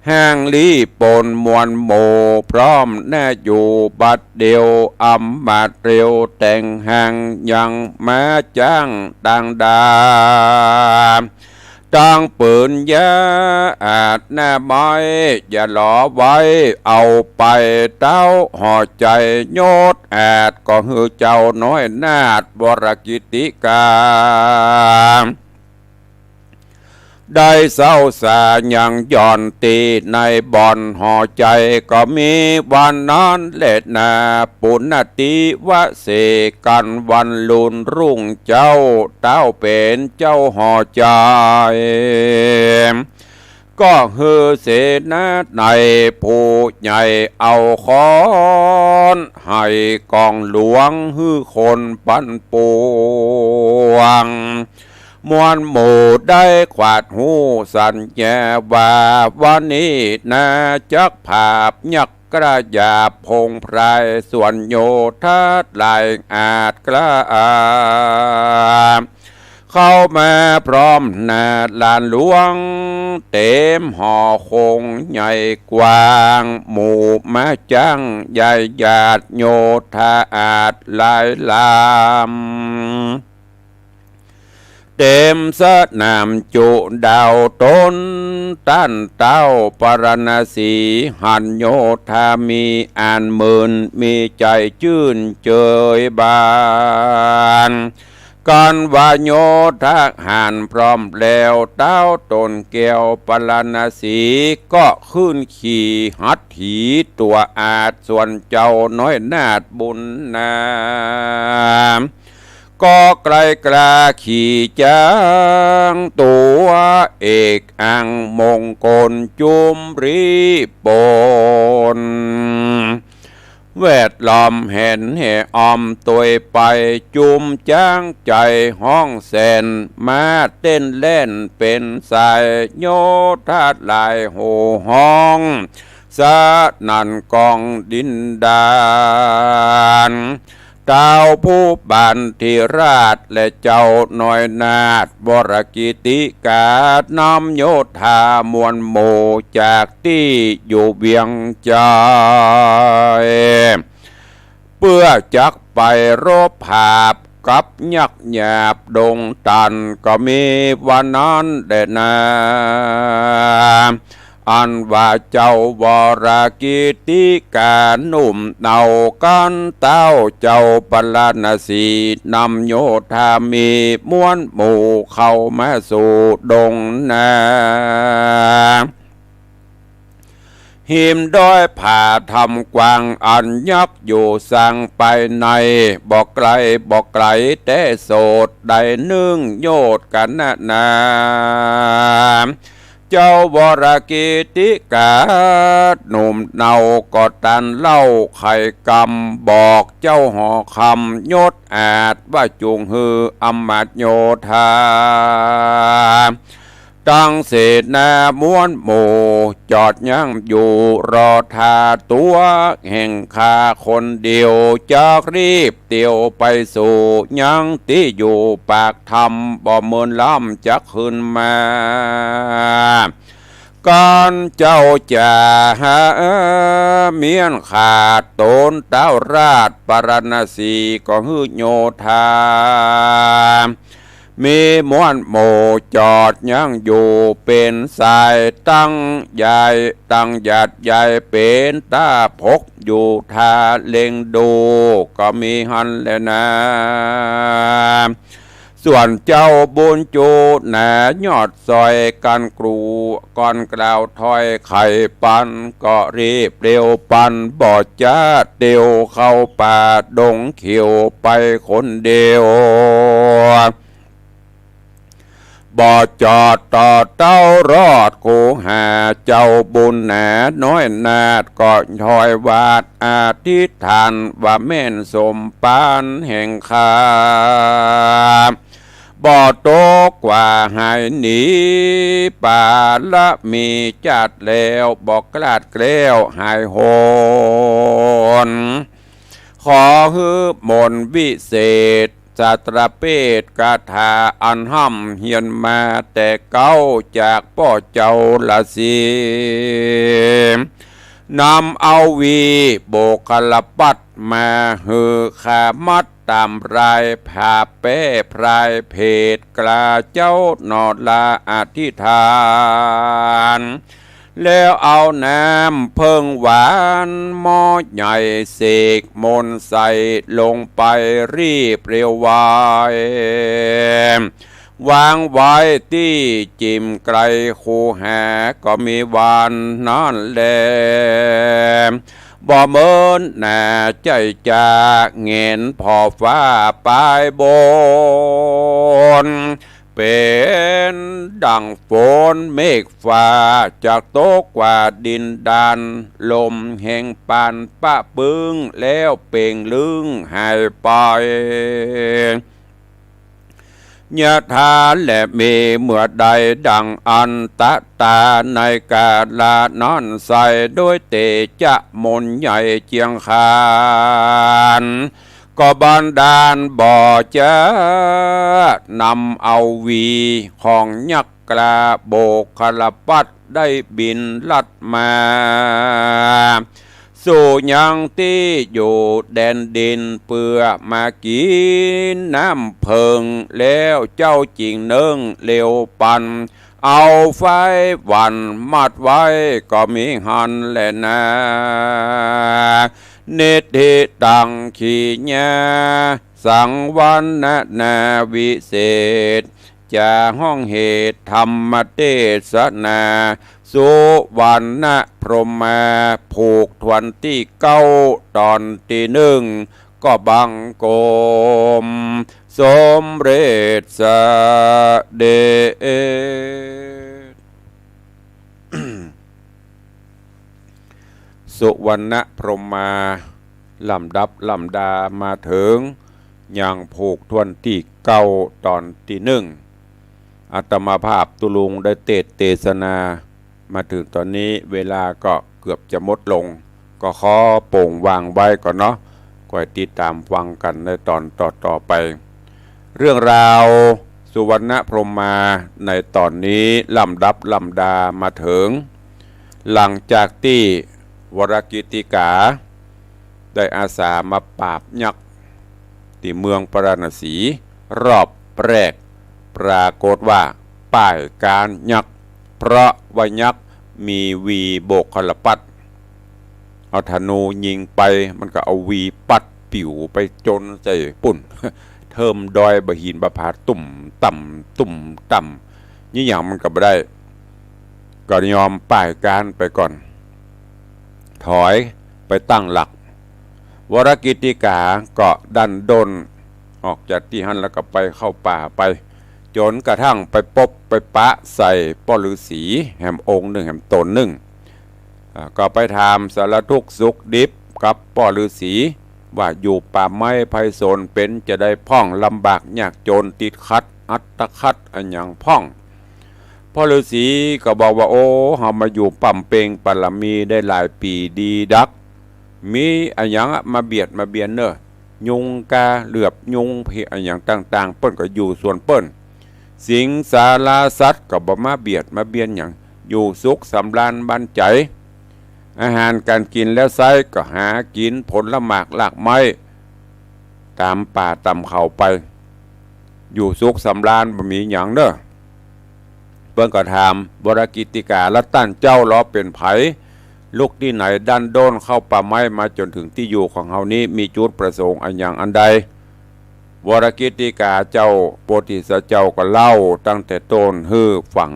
ห่างลี้ป๋นมวลหมู่พร้อมหน้าอยู่บัดเดียว อำมาตย์เร็วแต่งหังยังม้าจ๊างดังดา ตังปืนยาอาดหน้าไม้ อย่าหลอไว้เอาไป เต้าห่อใจ๋ยศอาด ก็หื้อเจ้าน้อยนาถวรกิตติกา ได้เศร้าสายังหย่อนตี้ในบ่อนห่อใจ๋ ก็มีวันนั้นแลนา ปุณณติวเสกั๋นวันลุนรุ่งเจ้า เต้าเป๋นเจ้าห่อใจ๋ ก็หื้อเสนาในผู้ใหญ่เอาค้อน ไหกองหลวงหื้อคนปั่นป่วง มวลหมู่ได้ขวาดฮู้สัญญาว่า วันนี้นาจักผาบยักษ์กระหยาบพงไพร ส่วนโยธาหลายอาจกล้า เข้ามาพร้อมหน้าลานหลวง เต๋มห่อคงใหญ่กว้าง หมู่ม้าจ๊างใหญ่หยาดโยธาอาจหลายลำ เต๋มสนามจุดาวต๋น ต้านเต้าปาราณสี หันโยธามีอันหมื่น มีใจ๋จื้นเจยบาน กั๋นว่าโยธาหารพร้อมแล้ว เต้าต๋นแก้วปาราณสี ก็ขึ้นขี่หัตถีตั๋วอาด ส่วนเจ้าน้อยนาถบุญนา ก็ไกลกล้าขี่จ๊างตั๋ว เอกอังมงคลจุมรีปน แวดล้อมแหนแห่ออมตวยไป จุมจ๊างใจ๋ฮ้องแสน ม้าเต้นแล่นเป๋นสาย โยธาหลายโห่ฮ้อง สนั่นก้องดินดาน เต้าผู้บานธิราชและเจ้าน้อยนาถวรกิตติกา นำโยธามวลหมู่จากตี้อยู่เวียงใจ๋ เปื้อจักไปรบผาบกับยักษ์หยาบดงตัน ก็มีวันนั้นแลนา อันว่าเจ้าวรกิตติกาหนุ่มเนากั๋นเต้าเจ้าปาราณสี นำโยธามีมวลหมู่เข้ามาสู่ดงนา หิมดอยผาถ้ำกว้างอันยักษ์อยู่สร้างไปใน บ่ไกลบ่ไกลแต่โสด ได้นึ่งโยชน์กั๋นนานา เจ้าวรกิตติกาหนุ่มเนาก็ตันเล่าไขกำบอกเจ้าหอคำยศอาดว่าจุ่งหื้ออำมาตย์โยธา ตังเสนามวลหมู่จอดยั้งอยู่รอท่าตั๋วแห่งข้าคนเดียว จักรีบเตียวไปสู่ยังตี้อยู่ปากถ้ำ บ่เมินล้ำจักคืนมา กั๋นเจ้าจ๋าเมี้ยนขาด ต๋นเต้าราชปาราณสีก็หื้อโยธา มีมวลหมู่จอดยั้งอยู่เป๋นสาย ตังใหญ่ตังหยาดใหญ่เป๋นต๋าปกอยู่ท่าเล็งดู ก็มีหั้นแลนา ส่วนเจ้าบุญจูหนายอดสอย กั๋นกรูก่อนกล่าวถ้อยไขปัน ก็รีบเร็วปัน บ่จ๊าเตียวเข้าป่าดงเขียวไปคนเดียว บ่จอดต่อเต้ารอดคูหา เจ้าบุญหนาน้อยนาฏก็ถวายวาตอธิษฐาน ว่าแม่นสมปานแห่งข้า บ่ตกกว่าหายหนี ปาละมีจัดแล้ว บ่คลาดแคล้วหายหน ขอหื้อมนต์วิเศษ สาตราเปตคาถาอันฮ่ำเฮียนมาแต่เก๊าจากป้อเจ้าราศี นำเอาวีโบคลปัตตร์มาหื้อข้ามัดต๋ามราย ผาแป้พรายเพตรกล้าเจ้าหนอลาอธิษฐาน แล้วเอาน้ำเผิ้งหวานหม้อใหญ่ เสกมนต์ใส่ลงไปรีบเร็วไว วางไว้ตี้จิ่มไกลคูหา ก็มีวันนั้นแล บ่เมินหน้าใจ้จะแหงนผ่อฟ้าปายบน เป๋นดั่งฝนเมฆฟ้า จักตกกว่าดินดาน ลมแห่งปานปะปึ้ง แล้วเปล่งลึ้งหายไป ยะถาแลมีเมื่อใดดั่งอันตะตา ในกาละนั้นไส้ ด้วยเตจะมนต์ใหญ่เจียงขาน ก็บันดาลบ่จ๊า นำเอาวีของยักษ์กล้าโบคลปัตตร์ ได้บินลัดมา สู่ยังตี้อยู่แดนดิน เปื้อมากิ๋นน้ำเผิ้ง แล้วเจ้าจึ่งนึ่งเร็วปัน เอาไฟหวันมัดไว้ก็มีหั้นแลนา นิทธิตัง ขีญา สังวรรณนาวิเศษ จะฮ้องเหตุธรรมเตสนา สุวรรณพรหมา ผูกถ้วนตี้เก๊าต๋อนตี้นึ่ง ก็บังคมสมเร็จเสด็จ สุวรรณพรหมา ลำดับลำดามาเถิง ยังผูกถ้วนตี้เก๊าต๋อนตี้นึ่ง อาตมาภาพตุ๊ลุงได้เตสน์เตสนา มาเถิงต๋อนนี้เวลาก็เกือบจะหมดลง ก็ขอโป่งวางไว้ก่อนเนาะ ค่อยติดต๋ามฟังกั๋นในต๋อนต่อๆ ไป เรื่องราวสุวรรณพรหมาในต๋อนนี้ลำดับลำดามาเถิง หลังจากตี้วรกิตติกาได้อาสามาปราบยักษ์ตี้เมืองปาราณสีรอบแรก ปรากฏว่าป้ายก๋านยักษ์ เพราะว่ายักษ์มีวีโบคลปัตตร์ เอาธนูยิงไป มันก็เอาวีปัดปิ๋วไปจนใส่ปุ้น เทิมดอยบ่าหินบ่าผา ตุ้มต่ำ ตุ้มต่ำ ยี่หยังมันก็บ่ได้ ก็ยอมป้ายก๋านไปก่อน ถอยไปตั้งหลัก วรกิตติกาก็ดั้นด้นออกจากตี้หั้น แล้วก็ไปเข้าป่าไป จ๋นกระทั่งไปปบไปปะใส่ป้อฤๅษีแหมองค์นึ่งแหมต๋นนึ่ง อ่า ก็ไปถามสารทุกข์สุขดิบกับป้อฤๅษี ว่าอยู่ป่าไม้ไพศาลเป๋นจะใดพ่อง ลำบากยากจ๋นติดขัดอัตคัดอะหยังพ่อง ป้อฤๅษีก็บอกว่า โอ้ เฮามาอยู่บำเพ็งปารมีได้หลายปี๋ดีดัก มีอะหยังอะมาเบียดมาเบียนเน่อ ยุงกาเหลือบยุงเพียอะหยังต่างๆ เปิ้นก็อยู่ส่วนเปิ้น สิงสาราสัตว์ก็บ่มาเบียดมาเบียนหยัง อยู่สุขสำราญบันใจ๋ อาหารก๋านกิ๋นแล้วไซร้ก็หากิ๋นผลหมากรากไม้ต๋ามป่าต๋ามเขาไป อยู่สุขสำราญบ่มีหยังเน่อ เปิ้นก็ถามวรกิตติกา ละต้านเจ้าลอเป๋นใผ ลุกตี้ไหนดั้นด้นเข้าป่าไม้มาจ๋นเถิงตี้อยู่ของเฮานี้ มีจุดประสงค์อะหยังอันใด วรกิตติกาเจ้า โพธิสัตว์เจ้าก็เล่าตั้งแต่ต้นหื้อฟัง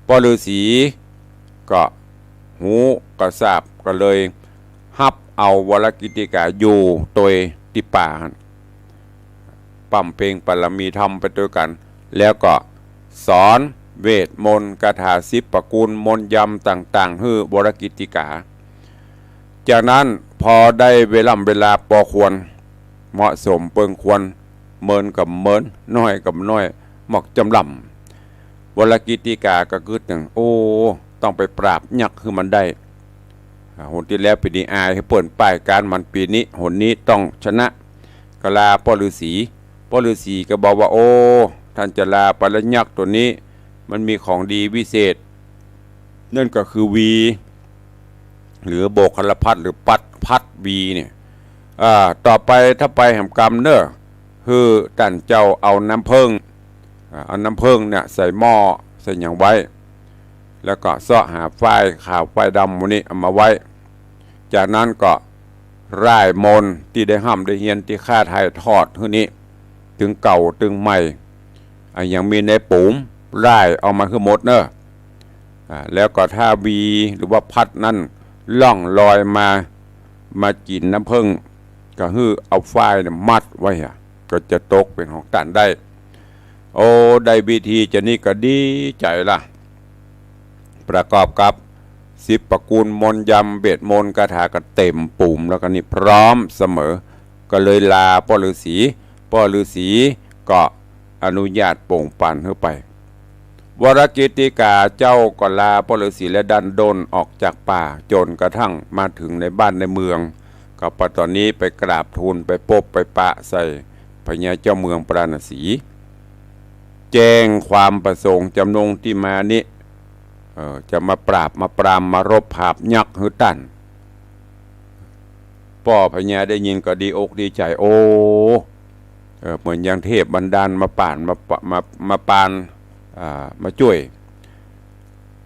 ป้อฤๅษีก็ฮู้ก็ทราบ ก็เลยฮับเอาวรกิตติกาอยู่ตวยตี้ป่าหั้น บำเพ็งบารมีธรรมไปตวยกั๋น แล้วก็สอนเวทมนต์คาถาสิบประกูลมนต์ยำต่างๆ หื้อวรกิตติกา จากนั้นพอได้เวล่ำเวลาปอควร เหมาะสมเปิงควร เมินก็เมิน น้อยก็น้อย หมอกจ๋ำล่ำ วรกิตติกาก็กึ๊ดเถิง โอ้ ต้องไปปราบยักษ์หื้อมันได้ อ่า หนตี้แล้วปี๋นี้อายหื้อเปิ้นป้ายก๋านมัน ปี๋นี้หนนี้ต้องชนะ ก็ลาป้อฤๅษี ป้อฤๅษีก็บอกว่า โอ้ ต้านจะลาไปละ ยักษ์ตั๋วนี้ มันมีของดีวิเศษ นั่นก็คือวี หรือโบกคารภัตหรือปัดพัดวีเนี่ย อ่า ต่อไปถ้าไปแหมกำเน่อ หื้อต้านเจ้าเอาน้ำเผิ้ง อ่า เอาน้ำเผิ้งเนี่ยใส่หม้อใส่หยังไว้ แล้วก็เซาะหาฝ้ายขาวฝ้ายดำหมู่นี้เอามาไว้ จากนั้นก็ร่ายมนต์ตี้ได้ฮ่ำได้เฮียนตี้ข้าถ่ายทอดหื้อนี้ ตึงเก่าตึงใหม่ อ่า ยังมีในปุ๋ม ร่ายออกมาหื้อหมดเน่อ อ่า แล้วก็ถ้าวีหรือว่าพัดนั้นล่องลอยมา มากิ๋นน้ำเผิ้ง ก็หื้อเอาฝ้ายเนี่ยมัดไว้อะ ก็จะตกเป๋นของต้านได้ โอ้ ได้วิธีจานี้ก็ดีใจ๋ละ ประกอบกับสิบประกูลมนต์ยำ เวทมนต์คาถาก็เต๋มปุ๋มแล้วก็นี่พร้อมเสมอ ก็เลยลาป้อฤๅษี ป้อฤๅษีก็อนุญาตโป๋งปันหื้อไป วรกิตติกาเจ้าก็ลาป้อฤๅษีและดั้นด้นออกจากป่า จ๋นกระทั่งมาเถิงในบ้านในเมือง ก็ปะต๋อนนี้ไปกราบทูลไปปบไปปะใส่พญาเจ้าเมืองพาราณสี แจ้งความประสงค์จ๋ำนงตี้มานี้ เอ่อ จะมาปราบมาปรามมารบผาบยักษ์หื้อต้าน ป้อพญาได้ยินก็ดีอกดีใจ๋ โอ้ เอ่อ เหมือนอย่างเทพบันดาลมาป่าน มาปะ มา มาปาน อ่า มาจ้วย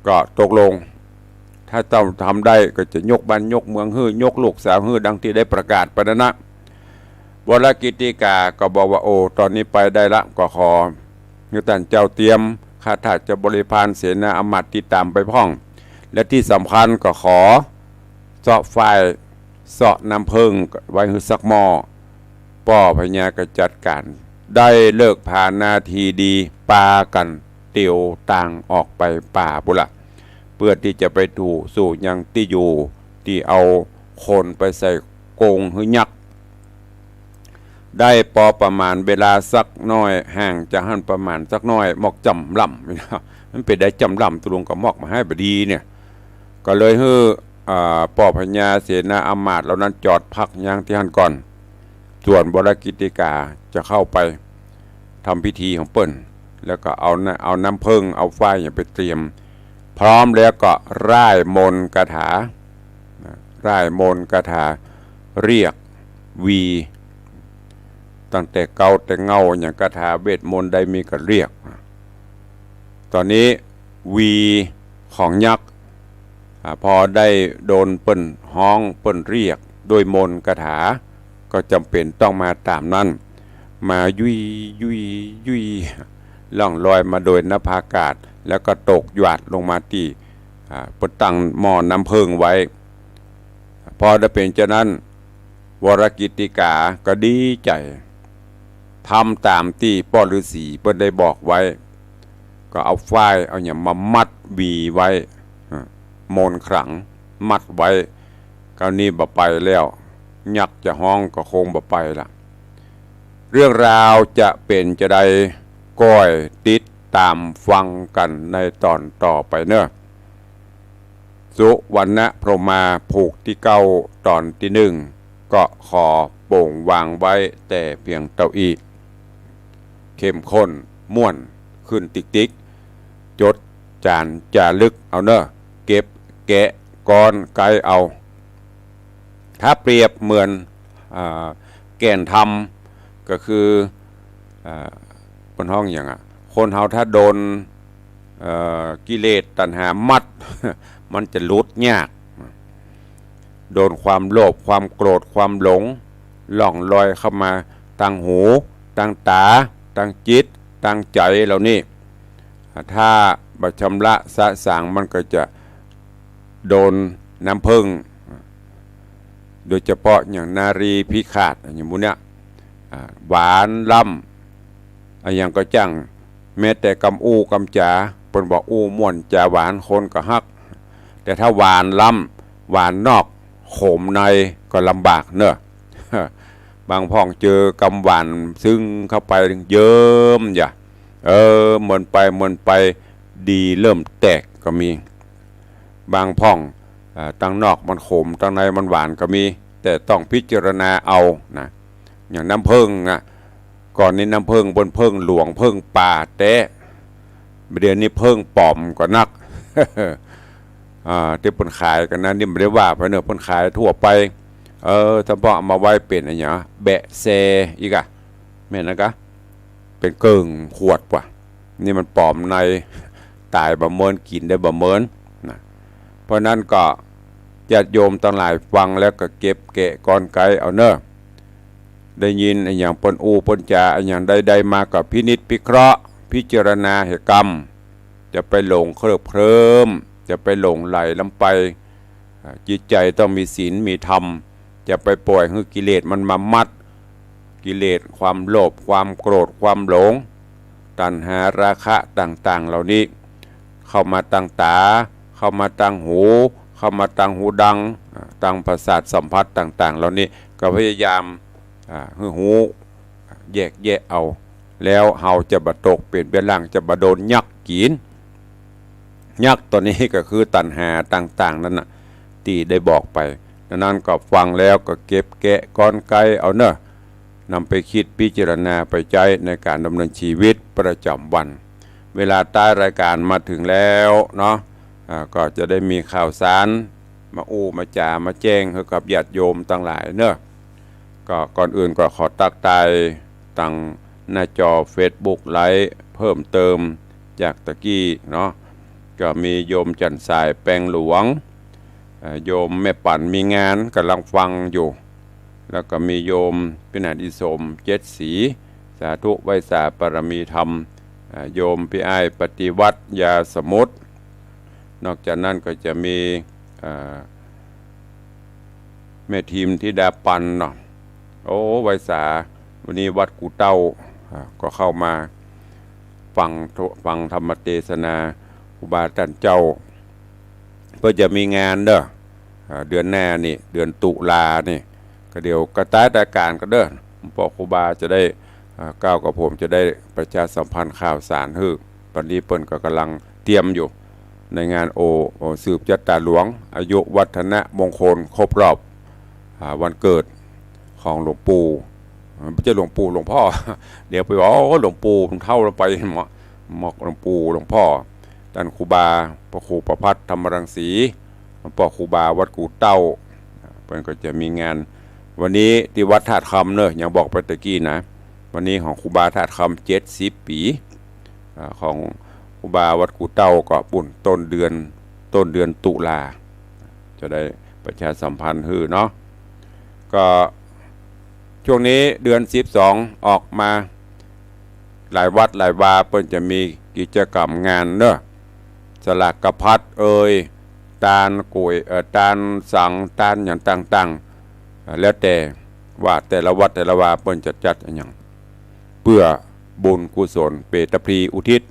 ก็ตกลง ถ้าเจ้าทำได้ก็จะยกบ้านยกเมืองหื้อ ยกลูกสาวหื้อ ดังตี้ได้ประกาศไปนั้นนะ วรกิตติกาก็บอกว่า โอ้ ต๋อนนี้ไปได้ละ ก็ขอหื้อต้านเจ้าเตรียมข้าทาสบริพารเสนาอำมาตย์ติดต๋ามไปพ่อง และตี้สำคัญก็ขอเซาะฝ้าย เซาะน้ำเผิ้งไว้หื้อสักหม้อ ป้อพญาก็จัดก๋าน ได้ฤกษ์ผานาทีดี ปากั๋นเตียวตางออกไปป่าปู้นละ เปื้อตี้จะไปถูสู่ยังตี้อยู่ ตี้เอาคนไปใส่กรงหื้อยักษ์ ได้ปอประมาณเวลาสักหน้อย ห่างจากหั้นประมาณสักหน้อย หมอกจ๋ำล่ำ มันเป๋นได้จ๋ำล่ำ ตกลงกับหมอกมาให้บ่ดีเนี่ย ก็เลยหื้อ อ่า ป้อพญาเสนาอำมาตย์เหล่านั้นจอดพักยังตี้หั้นก่อน ส่วนวรกิตติกาจะเข้าไปทำพิธีของเปิ้น แล้วก็เอาน้ำ เอาน้ำเผิ้ง เอาฝ้ายหยังไปเตรียม พร้อมแล้วก็ร่ายมนต์คาถา นะ ร่ายมนต์คาถาเรียกวี ตั้งแต่เก๊าแต่เหง้า อย่างคาถาเวทมนต์ใดมีก็เรียก ต๋อนนี้วีของยักษ์ อ่า พอได้โดนเปิ้นฮ้องเปิ้นเรียกด้วยมนต์คาถา ก็จ๋ำเป๋นต้องมาต๋ามนั้น มายุยยุยยุย ล่องลอยมาโดยนภากาศ แล้วก็ตกหยาดลงมาตี้ อ่า เปิ้นตั้งหม้อน้ำเผิ้งไว้ พอได้เป๋นจานั้น วรกิตติกาก็ดีใจ๋ ทำต๋ามตี้ป้อฤๅษีเปิ้นได้บอกไว้ ก็เอาฝ้ายเอาหยังมามัดวีไว้ อ่ะ มนต์ขลังมัดไว้ คราวนี้บ่ไปแล้ว ยักษ์จะฮ้องก็คงบ่ไปละ เรื่องราวจะเป๋นจาใด ก้อยติดต๋ามฟังกั๋นในต๋อนต่อไปเน่อ สุวรรณพรหมาผูกตี้เก้า ต๋อนตี้นึ่ง ก็ขอโป่งวางไว้แต่เพียงเต้าอี้ เข้มข้นม่วนขึ้นติ๊กๆ จดจ๋านจ๋ารึกเอาเน่อ เก็บแกะก๊อนไก๊เอา ถ้าเปรียบเหมือน อ่า แก่นธรรม ก็คือ อ่า เปิ้นฮ้องหยังอะ คนเฮาถ้าโดน เอ่อ กิเลสตัณหามัด มันจะหลุดยาก โดนความโลภ ความโกรธ ความหลง ล่องลอยเข้ามาตางหู ตางต๋า ตางจิต ตางใจ๋เหล่านี้ ถ้าบ่ชำระสะสางมันก็จะโดนน้ำผึ้ง โดยเฉพาะอย่างนารีพิฆาตอย่างหมู่เนี้ย อ่า หวานล้ำ อะหยังก็จ้าง แม้แต่กำอู้กำจ๋า เปิ้นบอกอู้ม่วนจ๋าหวานคนก็ฮัก แต่ถ้าหวานล้ำ หวานนอก ขมในก็ลำบากเนอะ บางพ่องเจอกำหวานซึ่งเข้าไปเยิ้มอย่า เออ เมินไปเมินไป ดีเริ่มแตกก็มี บางพ่อง อ่า ตางนอกมันขม ตางในมันหวานก็มี แต่ต้องพิจารณาเอานะ อย่างน้ำผึ้งอะ ก่อนนี้น้ำผึ้งเปิ้นผึ้งหลวงผึ้งป่าแต๊ เดี๋ยวนี้ผึ้งป๋อมก็นัก อ่า ตี้เปิ้นขายกั๋นนะ นี่บ่ได้ว่าไปเนอะ เปิ้นขายทั่วไป เออ ถ้าบ่เอามาไว้เป๋นอะหยัง แบะแซอีกอะ แม่นนะกะ เป๋นเกิ่งขวดกว่า นี่มันป๋อมใน ต๋ายบ่เมิน กิ๋นได้บ่เมินนะ เพราะนั้นก็ญาติโยมตังหลายฟังแล้วก็เก็บแกะกรรไกรเอาเนอะ ได้ยินอะหยังเปิ้นอู้เปิ้นจ๋าอะหยังใดๆมาก็พินิจพิเคราะห์พิจารณาหื้อกำ จะไปหลงเคลิบเคลิ้ม จะไปหลงไหลลำไป อ่า จิตใจ๋ต้องมีศีลมีธรรม จะไปปล่อยหื้อกิเลสมันมามัด กิเลสความโลภ ความโกรธ ความหลง ตัณหาราคะต่างๆเหล่านี้ เข้ามาตางต๋า เข้ามาตางหู เข้ามาตางหูดัง อ่า ตางประสาทสัมผัสต่างๆเหล่านี้ ก็พยายาม อ่า หื้อฮู้ แยกแยะเอา แล้วเฮาจะบ่ตกเป๋นเวียนหลัง จะบ่โดนยักษ์กิ๋น ยักษ์ตั๋วนี้ก็คือตัณหาต่างๆนั้นน่ะ ตี้ได้บอกไป ดังนั้นก็ฟังแล้วก็เก็บแกะกรรไกรเอาเนอะ นำไปคิดพิจารณาไปใจ๊ในก๋านดำเนินชีวิตประจ๋ำวัน เวลาต้ายรายก๋านมาเถิงแล้วเนาะ อ่า ก็จะได้มีข่าวสารมาอู้มาจ๋ามาแจ้งหื้อกับญาติโยมตังหลายเนอะ ก็ก่อนอื่นก็ขอตั๊กตายตางหน้าจอเฟซบุ๊กไลฟ์เพิ่มเติมจากตะกี้เนาะ ก็มีโยมจันทร์สายแปงหลวง เอ่อ โยมแม่ปั๋นมีงานก่ำลังฟังอยู่ แล้วก็มีโยมพิหารอิสมเจ็ดสี สาธุไหว้สาบารมีธรรม เอ่อ โยมปี้อ้ายปฏิวัติยาสมุทร นอกจากนั้นก็จะมี เอ่อ แม่ทีมธิดาปันเนาะ โอ้ ไหว้สา วันนี้วัดกู่เต้า อ่า ก็เข้ามาฟัง ฟังธรรมเตสนาครูบาต้านเจ้า เปิ้นจะมีงานเด้อ อ่า เดือนหน้านี่ เดือนตุลานี่ ก็เดี๋ยวกระต๊ายตาก๋านกั๋นเด้อ หลวงป้อครูบาจะได้ อ่า ก้าวกับผมจะได้ประชาสัมพันธ์ข่าวสารหื้อ ต๋อนนี้เปิ้นก็ก่ำลังเตรียมอยู่ ในงานโอ โอ สืบจะต๋าหลวง อายุวัฒนมงคลครบรอบ อ่า วันเกิดของหลวงปู่ อ่า บ่ใจ้หลวงปู่ หลวงป้อ เดี๋ยวไปบอก โอ้ หลวงปู่มันเฒ่าแล้วไป เหมาะ เหมาะหลวงปู่ หลวงป้อ ต้านครูบา พระครูประภัสธรรมรังสี หลวงป้อครูบาวัดกู่เต้า เปิ้นก็จะมีงาน วันนี้ตี้วัดธาตุคำเนอะ อย่างบอกไปตะกี้นะ วันนี้ของครูบาธาตุคำเจ็ดสิบปี๋ อ่า ของครูบาวัดกู่เต้าก็ปู๊นต้นเดือน ต้นเดือนตุลา จะได้ประชาสัมพันธ์หื้อเนาะ ก็ช่วงนี้เดือนสิบสองออกมา หลายวัดหลายวาเปิ้นจะมีกิจกรรมงานเนอะ สลากพัดเอย ตานก๋วย เอ่อ ตานสัง ตานหยังต่างๆ เอ่อ แล้วแต่ว่าแต่ละวัดแต่ละวาเปิ้นจะจัดอะหยัง เปื้อบุญกุศลเป๋นตาพลีอุทิศ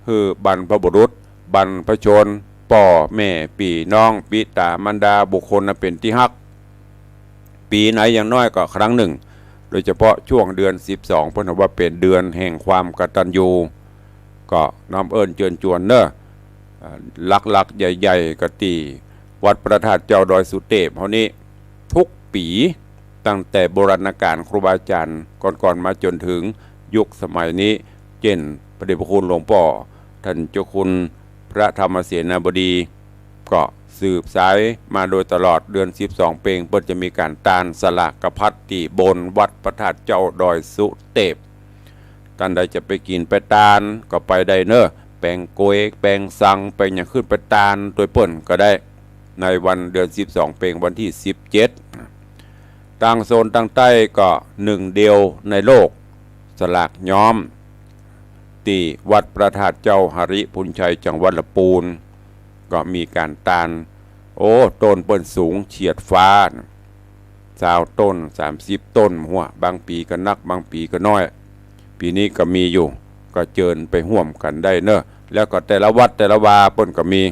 หื้อบรรพบุรุษ บรรพชน ป้อแม่ ปี้น้อง ปิต๋ามารดา บุคคลอันเป๋นตี้ฮัก ปี๋ไหนอย่างน้อยก็ครั้งหนึ่ง โดยเฉพาะช่วงเดือนสิบสอง เปิ้นว่าเป๋นเดือนแห่งความกตัญญู ก็น้อมเอิ้นเจิญจวนเนอะ อ่า หลักๆ ใหญ่ๆ ก็ตี้วัดพระธาตุเจ้าดอยสุเตปเฮานี้ ทุกปี๋ ตั้งแต่โบราณกาลครูบาอาจ๋ารย์ก่อนๆ มาจ๋นเถิงยุคสมัยนี้ เจ้นพระเดชพระคุณหลวงป้อ ต้านเจ้าคุณพระธรรมเสนาบดี ก็สืบสายมาโดยตลอด เดือนสิบสองเปง เปิ้นจะมีก๋านตานสลากพัดตี้บนวัดพระธาตุเจ้าดอยสุเตป ต้านใดจะไปกิ๋นไปตานก็ไปได้เนอะ แป๋งก๋วย แป๋งสัง แป๋งหยังขึ้นไปตานตวยเปิ้นก็ได้ ในวันเดือนสิบสองเปง วันตี้สิบเจ็ด ตางโซนตางใต้ก็นึ่งเดียวในโลก สลากย้อม ตี้วัดพระธาตุเจ้าหริภุญชัย จังหวัดละปูน ก็มีก๋านตาน โอ้ ต้นเปิ้นสูงเฉียดฟ้า ซาวต้น สามสิบต้น หั้ว บางปี๋ก็นัก บางปี๋ก็น้อย ปี๋นี้ก็มีอยู่ ก็เจิญไปฮ่วมกั๋นได้เนาะ แล้วก็แต่ละวัดแต่ละวาเปิ้นก็มี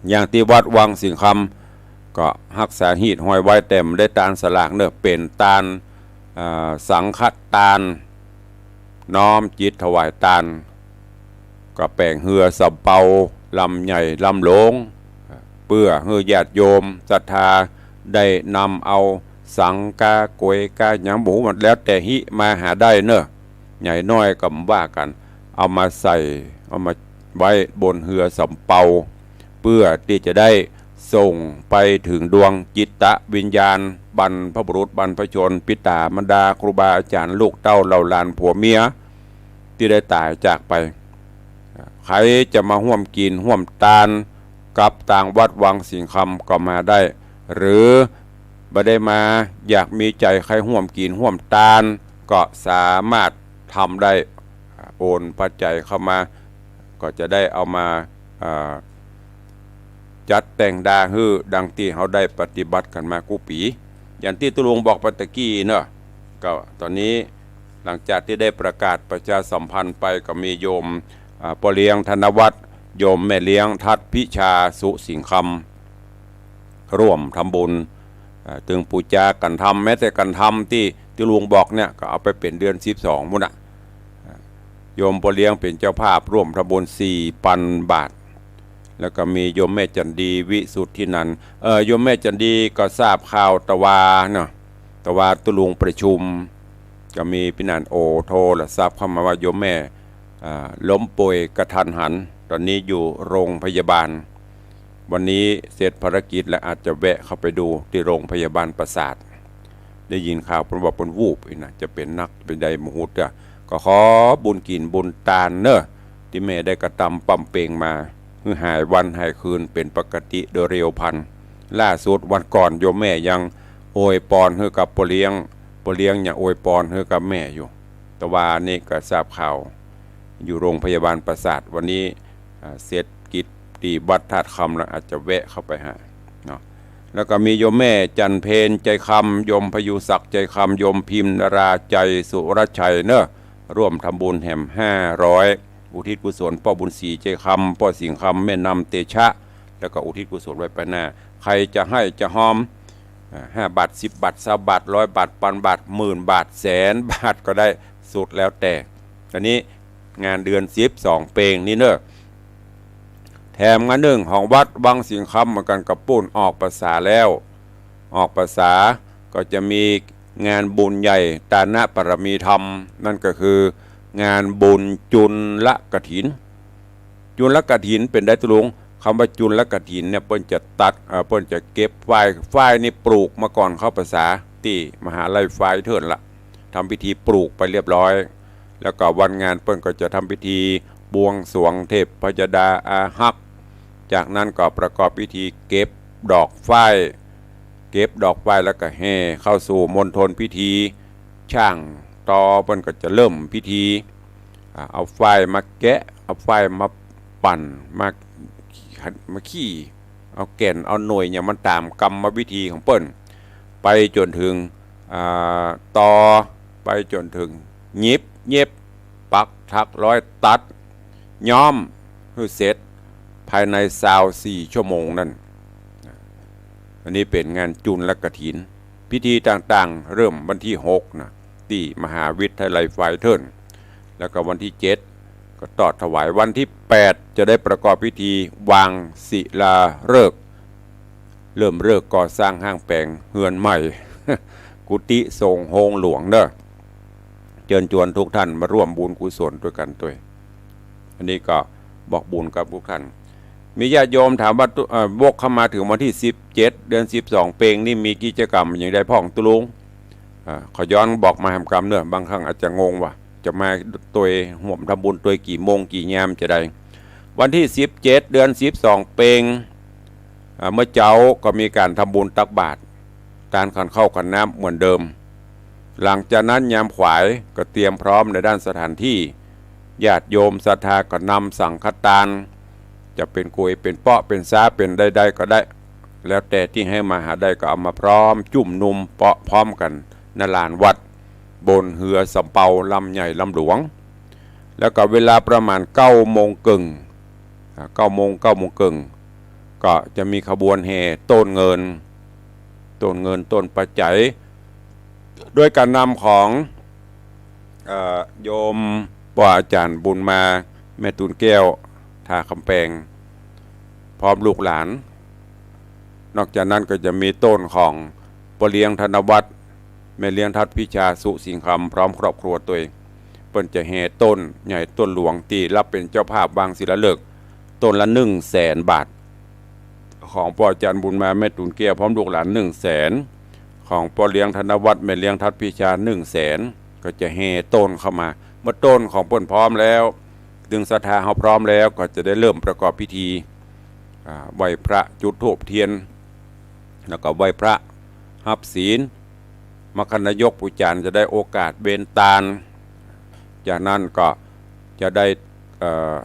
อย่างตี้วัดวังสิงห์คำ ก็ฮักษาฮีตฮอยไว้ แต่บ่ได้ตานสลากเนาะ เป๋นตาน อ่า สังฆตาน น้อมจิตถวายตาน ก็แป๋งเฮือสำเภาลำใหญ่ลำหลวง เปื้อหื้อญาติโยมศรัทธาได้นำเอาสังกาก๋วยกาหยังบ่ฮู้ มันแล้วแต่ฮิมาหาได้เนาะ ใหญ่น้อยก็บ่ว่ากั๋น เอามาใส่ เอามาไว้บนเฮือสำเภา เปื้อตี้จะได้ส่งไปเถิงดวงจิตวิญญาณ บรรพบุรุษบรรพชน ปิต๋ามารดา ครูบาอาจ๋ารย์ ลูกเต้าเหล่าหลานผัวเมีย ตี้ได้ต๋ายจากไป ใผจะมาฮ่วมกิ๋นฮ่วมตานกับตางวัดวังสิงห์คำก็มาได้ หรือบ่ได้มา อยากมีใจ๋ใค่ฮ่วมกิ๋นฮ่วมตาน ก็สามารถทำได้ โอนปัจจัยเข้ามา ก็จะได้เอามา อ่า จัดแต่งดาหื้อดังตี้เฮาได้ปฏิบัติกั๋นมากู้ปี๋ อย่างตี้ตุ๊ลุงบอกไปตะกี้เนาะ ก็ต๋อนนี้หลังจากตี้ได้ประกาศประชาสัมพันธ์ไป ก็มีโยม อ่า ป้อเลี้ยงธนวัฒน์ โยมแม่เลี้ยงทัศน์พิชา สุสิงห์คำ ร่วมทำบุญ อ่า ตึงปู๋จาก๋านทำ แม้แต่ก๋านทำตี้ตุ๊ลุงบอกเนี่ย ก็เอาไปเป๋นเดือนสิบสองปู๊นน่ะ โยมป้อเลี้ยงเป๋นเจ้าภาพร่วมทำบุญสี่ปันบาท แล้วก็มีโยมแม่จันดี วิสุทธินันท์ เอ่อ โยมแม่จันดีก็ทราบข่าวตะวาเนาะ ตะวาตุ๊ลุงประชุม ก็มีปี้หนานโอโทรศัพท์เข้ามาว่าโยมแม่ อ่า ล้มป่วยกะทันหัน ต๋อนนี้อยู่โรงพยาบาล วันนี้เสร็จภารกิจแล้วอาจจะแวะเข้าไปดูตี้โรงพยาบาลปราสาท ได้ยินข่าวเปิ้นว่าเปิ้นวูบอี้นะ จะเป๋นนักเป๋นใดบ่ฮู้เตื้อ ก็ขอบุญกิ๋นบุญตานเนาะ ตี้แม่ได้กระตำปำเป็งมา หื้อหายวันหายคืนเป๋นปกติโดยเร็วพลัน ล่าสุดวันก่อนโยมแม่ยังอวยปอนหื้อกับป้อเลี้ยง ป้อเลี้ยงยังอวยปอนหื้อกับแม่อยู่ ตะวานี้ก็ทราบข่าว อยู่โรงพยาบาลปราสาท วันนี้ อ่า เสร็จกิจตี้วัดธาตุคำแล้วอาจจะแวะเข้าไปหาเนาะ แล้วก็มีโยมแม่จันเพญ ใจคำ โยมพยุงศักดิ์ ใจคำ โยมพิมพ์นรา ใจสุรชัยเนาะ ร่วมทำบุญแหมห้าร้อย อุทิศกุศลป้อบุญศรี ใจคำ ป้อสิงห์คำ แม่นำเตชะ แล้วก็อุทิศกุศลไว้ไปหน้า ใผจะให้จะฮอม อ่า ห้าบาท สิบบาท ซาวบาท ร้อยบาท ปันบาท หมื่นบาท แสนบาทก็ได้ สุดแล้วแต่ อันนี้งานเดือนสิบสองเปงนี่เนาะ แถมงานนึ่งของวัดวังสิงห์คำเหมือนกั๋นกับปู๊น ออกพรรษาแล้ว ออกพรรษาก็จะมีงานบุญใหญ่ตานะปารมีธรรม นั่นก็คืองานบุญจุลกฐิน จุลกฐินเป๋นใดตุ๊ลุง กำว่าจุลกฐินเนี่ยเปิ้นจะตัด เอ่อ เปิ้นจะเก็บฝ้าย ฝ้ายนี่ปลูกมาก่อนเข้าพรรษา ตี้มหาลัยฝ้ายเถินละ ทำพิธีปลูกไปเรียบร้อย แล้วก็วันงานเปิ้นก็จะทำพิธีบวงสรวงเทพยดาอาฮัก จากนั้นก็ประกอบพิธีเก็บดอกฝ้าย เก็บดอกฝ้ายแล้วก็แห่เข้าสู่มณฑลพิธี ช่างตอเปิ้นก็จะเริ่มพิธี อ่า เอาฝ้ายมาแกะ เอาฝ้ายมาปั่น มา มาขี้ เอาแก่น เอาหน่วยหยังมันต๋ามกรรมวิธีของเปิ้น ไปจ๋นเถิง อ่า ตอ ไปจ๋นเถิงหยิบ เย็บ ปัก ถัก ร้อย ตัด ย้อมหื้อเสร็จภายในซาวสี่ชั่วโมงนั้น อันนี้เป๋นงานจุลกฐิน พิธีต่างๆ เริ่มวันตี้หกนะ ตี้มหาวิทยาลัยฝ้ายเถิน แล้วก็วันตี้เจ็ดก็ตอดถวาย วันตี้แปดจะได้ประกอบพิธีวางศิลาฤกษ์ เริ่มฤกษ์ก่อสร้างห้างแป๋งเฮือนใหม่ กุฏิสงฆ์โฮงหลวงเนาะ เจิญจวนทุกท่านมาร่วมบุญกุศลตวยกั๋นตวย อันนี้ก็บอกบุญกับทุกท่าน มีญาติโยมถามว่า ตุ๊- เอ่อ วกเข้ามาเถิงวันตี้สิบเจ็ด เดือนสิบสองเปงนี่มีกิจกรรมหยังใดพ่องตุ๊ลุง อ่า ขอย้อนบอกมาแหมกำเนาะ บางครั้งอาจจะงงว่าจะมาตวยฮ่วมทำบุญตวยกี่โมงกี่ยามจะใด วันตี้สิบเจ็ด เดือนสิบสองเปง อ่า เมื่อเจ๊าก็มีก๋านทำบุญตักบาตร ตานขันข้าวขันน้ำเหมือนเดิม หลังจากนั้นยามขวายก็เตรียมพร้อมในด้านสถานที่ ญาติโยมศรัทธาก็นำสังฆตาน จะเป๋นก๋วย เป๋นเป๊าะ เป๋นซ้า เป๋นใดๆ ก็ได้ แล้วแต่ตี้หื้อมาหาได้ก็เอามาพร้อม จุ่มนุมเป๊าะพร้อมกั๋น ณ ลานวัด บนเฮือสำเภาลำใหญ่ลำหลวง แล้วก็เวลาประมาณเก้าโมงเกิ่ง อ่า เก้าโมง เก้าโมงเกิ่ง ก็จะมีขบวนแห่ต้นเงิน ต้นเงิน ต้นปัจจัย ด้วยการนำของ เอ่อ โยมป้ออาจ๋ารย์บุญมา แม่ตูนแก้ว ท่าคำแปง พร้อมลูกหลาน นอกจากนั้นก็จะมีต้นของป้อเลี้ยงธนวัฒน์ แม่เลี้ยงทัดพิชา สุสิงคำ พร้อมครอบครัวตวย เปิ้นจะแห่ต้นใหญ่ต้นหลวงตี้รับเป๋นเจ้าภาพวางศิลาฤกษ์ ต้นละหนึ่งแสนบาท ของป้ออาจ๋ารย์บุญมา แม่ตูนแก้ว พร้อมลูกหลานหนึ่งแสน ของป้อเลี้ยงธนวัฒน์ แม่เลี้ยงทัดพิชา หนึ่งแสน ก็จะแห่ต้นเข้ามา เมื่อต้นของเปิ้นพร้อมแล้ว ตึงศรัทธาเฮาพร้อมแล้ว ก็จะได้เริ่มประกอบพิธี อ่า ไหว้พระ จุดธูปเทียน แล้วก็ไหว้พระ ฮับศีล มัคคนายกปู่จ๋ารย์จะได้โอกาสเบญตาน จากนั้นก็จะได้ เอ่อ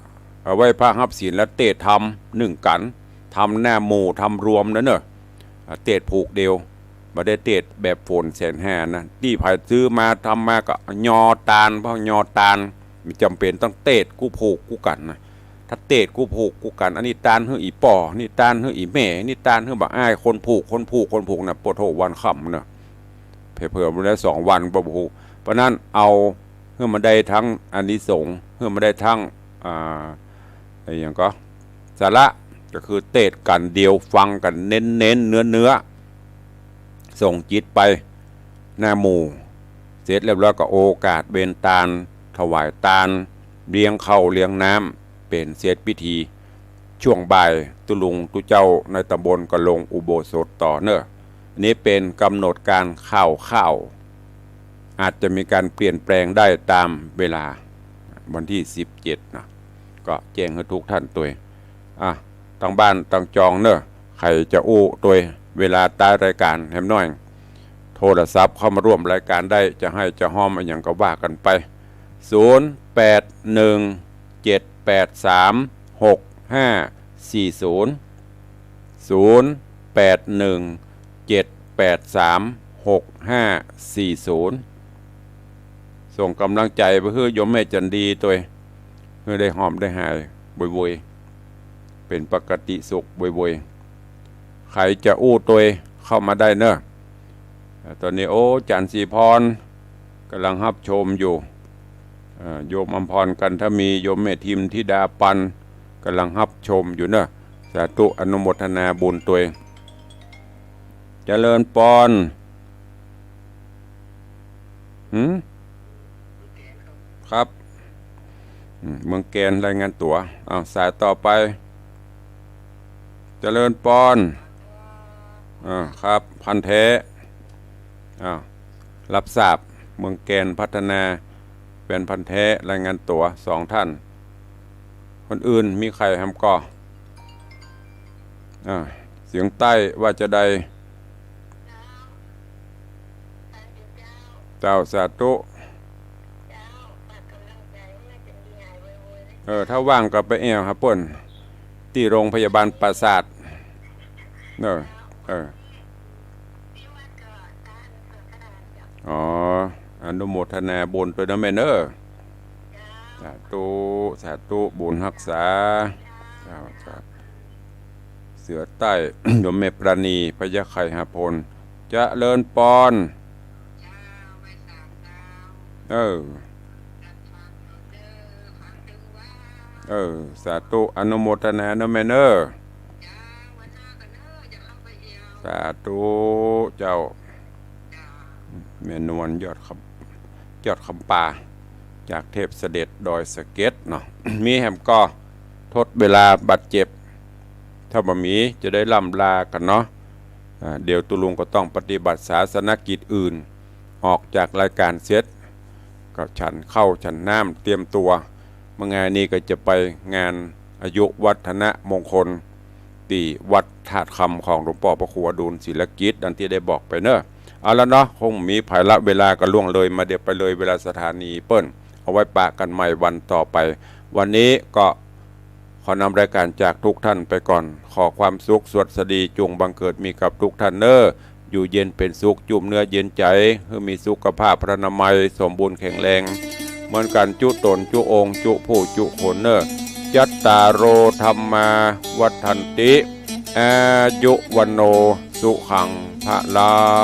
เอาไหว้พระฮับศีลแล้วเตศน์ธรรมนึ่งกั๋น ธรรมหน้าหมู่ ธรรมรวมนะเน่อ อ่า เตศน์ผูกเดียว บ่ได้เตศน์แบบฝนแสนห้านะ ตี้ใผซื้อมาทำมาก็ยอตาน เพราะยอตาน บ่จ๋ำเป๋นต้องเตศน์กู้ผูกกู้กั๋นนะ ถ้าเตศน์กู้ผูกกู้กั๋น อันนี้ตานหื้ออี่ป้อ นี่ตานหื้ออี่แม่ นี่ตานหื้อบ่าอ้าย คนผูก คนผูก คนผูกนะ โปะโธ่ วันค่ำเน่อ เผลอๆ ไปแล้วสองวันบ่ผูก เพราะนั้นเอาหื้อมันได้ทั้งอานิสงส์ หื้อมันได้ทั้ง อ่า อะหยังก็ สาระ ก็คือเตศน์กั๋นเดียว ฟังกั๋นเน้นๆ เนื้อๆ ส่งจิตไปหน้าหมู่ เสร็จเรียบร้อยก็โอกาสเบญตาน ถวายตาน เลี้ยงข้าวเลี้ยงน้ำ เป๋นเสร็จพิธี ช่วงบ่ายตุ๊ลุงตุ๊เจ้าในตำบลก็ลงอุโบสถต่อเน่อ อันนี้เป๋นกำหนดการคร่าวๆ อาจจะมีการเปลี่ยนแปลงได้ตามเวลา วันตี้สิบเจ็ดนะ ก็แจ้งหื้อทุกท่านตวย อ่ะ ตังบ้านตังจองเน่อ ใผจะอู้ตวย เวลาต้ายรายก๋านแหมน้อย โทรศัพท์เข้ามาร่วมรายก๋านได้ จะไห้จะฮอมอะหยังก็ว่ากั๋นไป ศูนย์ แปด หนึ่ง เจ็ด แปด สาม หก ห้า สี่ ศูนย์ ศูนย์ แปด หนึ่ง เจ็ด แปด สาม หก ห้า สี่ ศูนย์ ส่งก๋ำลังใจ๋ไปหื้อโยมแม่จั๋นดีตวย หื้อได้ฮอมได้หายโวยๆ เป๋นปกติสุขโวยๆ ใผจะอู้ตวยเข้ามาได้เน่อ อ่า ต๋อนนี้ โอ้ จ๋ารย์ศรีพรก๋ำลังฮับชมอยู่ อ่า โยมอำพร กันทมี โยมแม่ทิม ธิดาปัน ก๋ำลังฮับชมอยู่เน่อ สาธุ อนุโมทนาบุญตวย เจริญปอน หืม ครับ อืม เมืองแกนรายงานตั๋ว อ้าว สายต่อไป เจริญปอน อ่า ครับ พันแท้ อ้าว รับทราบ เมืองแกนพัฒนา เป็นพันแท้ รายงานตั๋ว สองท่าน คนอื่นมีใผแหมก่อ อ่า เสียงใต้ว่าจะใด เจ้า สาธุ เออ ถ้าว่างก็ไปแอ่วหาเปิ้น ตี้โรงพยาบาลปราสาท เออ เออ อ๋อ อนุโมทนาบุญตวยเน่อแม่เน่อ สาธุ สาธุ บุญฮักษา เจ้า เจ้า เสือใต้ โยมแม่ปราณี พญาไข่หาพล เจริญปอน เออ เออ สาธุ อนุโมทนาเน่อแม่เน่อ สาธุ เจ้า แม่นวล ยอดคำ ยอดคำปา จากเทพเสด็จดอยสะเก็ดเนาะ มีแหมก่อ ทดเวลาบาดเจ็บ ถ้าบ่มีจะได้ล่ำลากั๋นเนาะ อ่า เดี๋ยวตุ๊ลุงก็ต้องปฏิบัติศาสนกิจอื่น ออกจากรายก๋านเสร็จ ก็ฉันข้าวฉันน้ำเตรียมตั๋ว เมื่องานนี้ก็จะไปงานอายุวัฒนมงคล ตี้วัดธาตุคำของหลวงป้อพระครูอดุลศิลกิจ ดังตี้ได้บอกไปเนาะ เอาละเนาะ คงมีภัยละ เวลาก็ล่วงเลยมาเดี๋ยวไปเลย เวลาสถานีเปิ้น เอาไว้ปะกั๋นใหม่วันต่อไป วันนี้ก็ขอนำรายการจากทุกท่านไปก่อน ขอความสุขสวัสดีจุ่งบังเกิดมีกับทุกท่านเนาะ อยู่เย็นเป๋นสุข จุ่มเนื้อเย็นใจ๋ หื้อมีสุขภาพพรรณนามัยสมบูรณ์แข็งแรง เหมือนกั๋นจุ๊ต๋นจุ๊องค์จุ๊ผู้จุ๊คนเนาะ จัตตาโร ธัมมา วัฑฒันติ อายุ วัณโณ สุขัง พลัง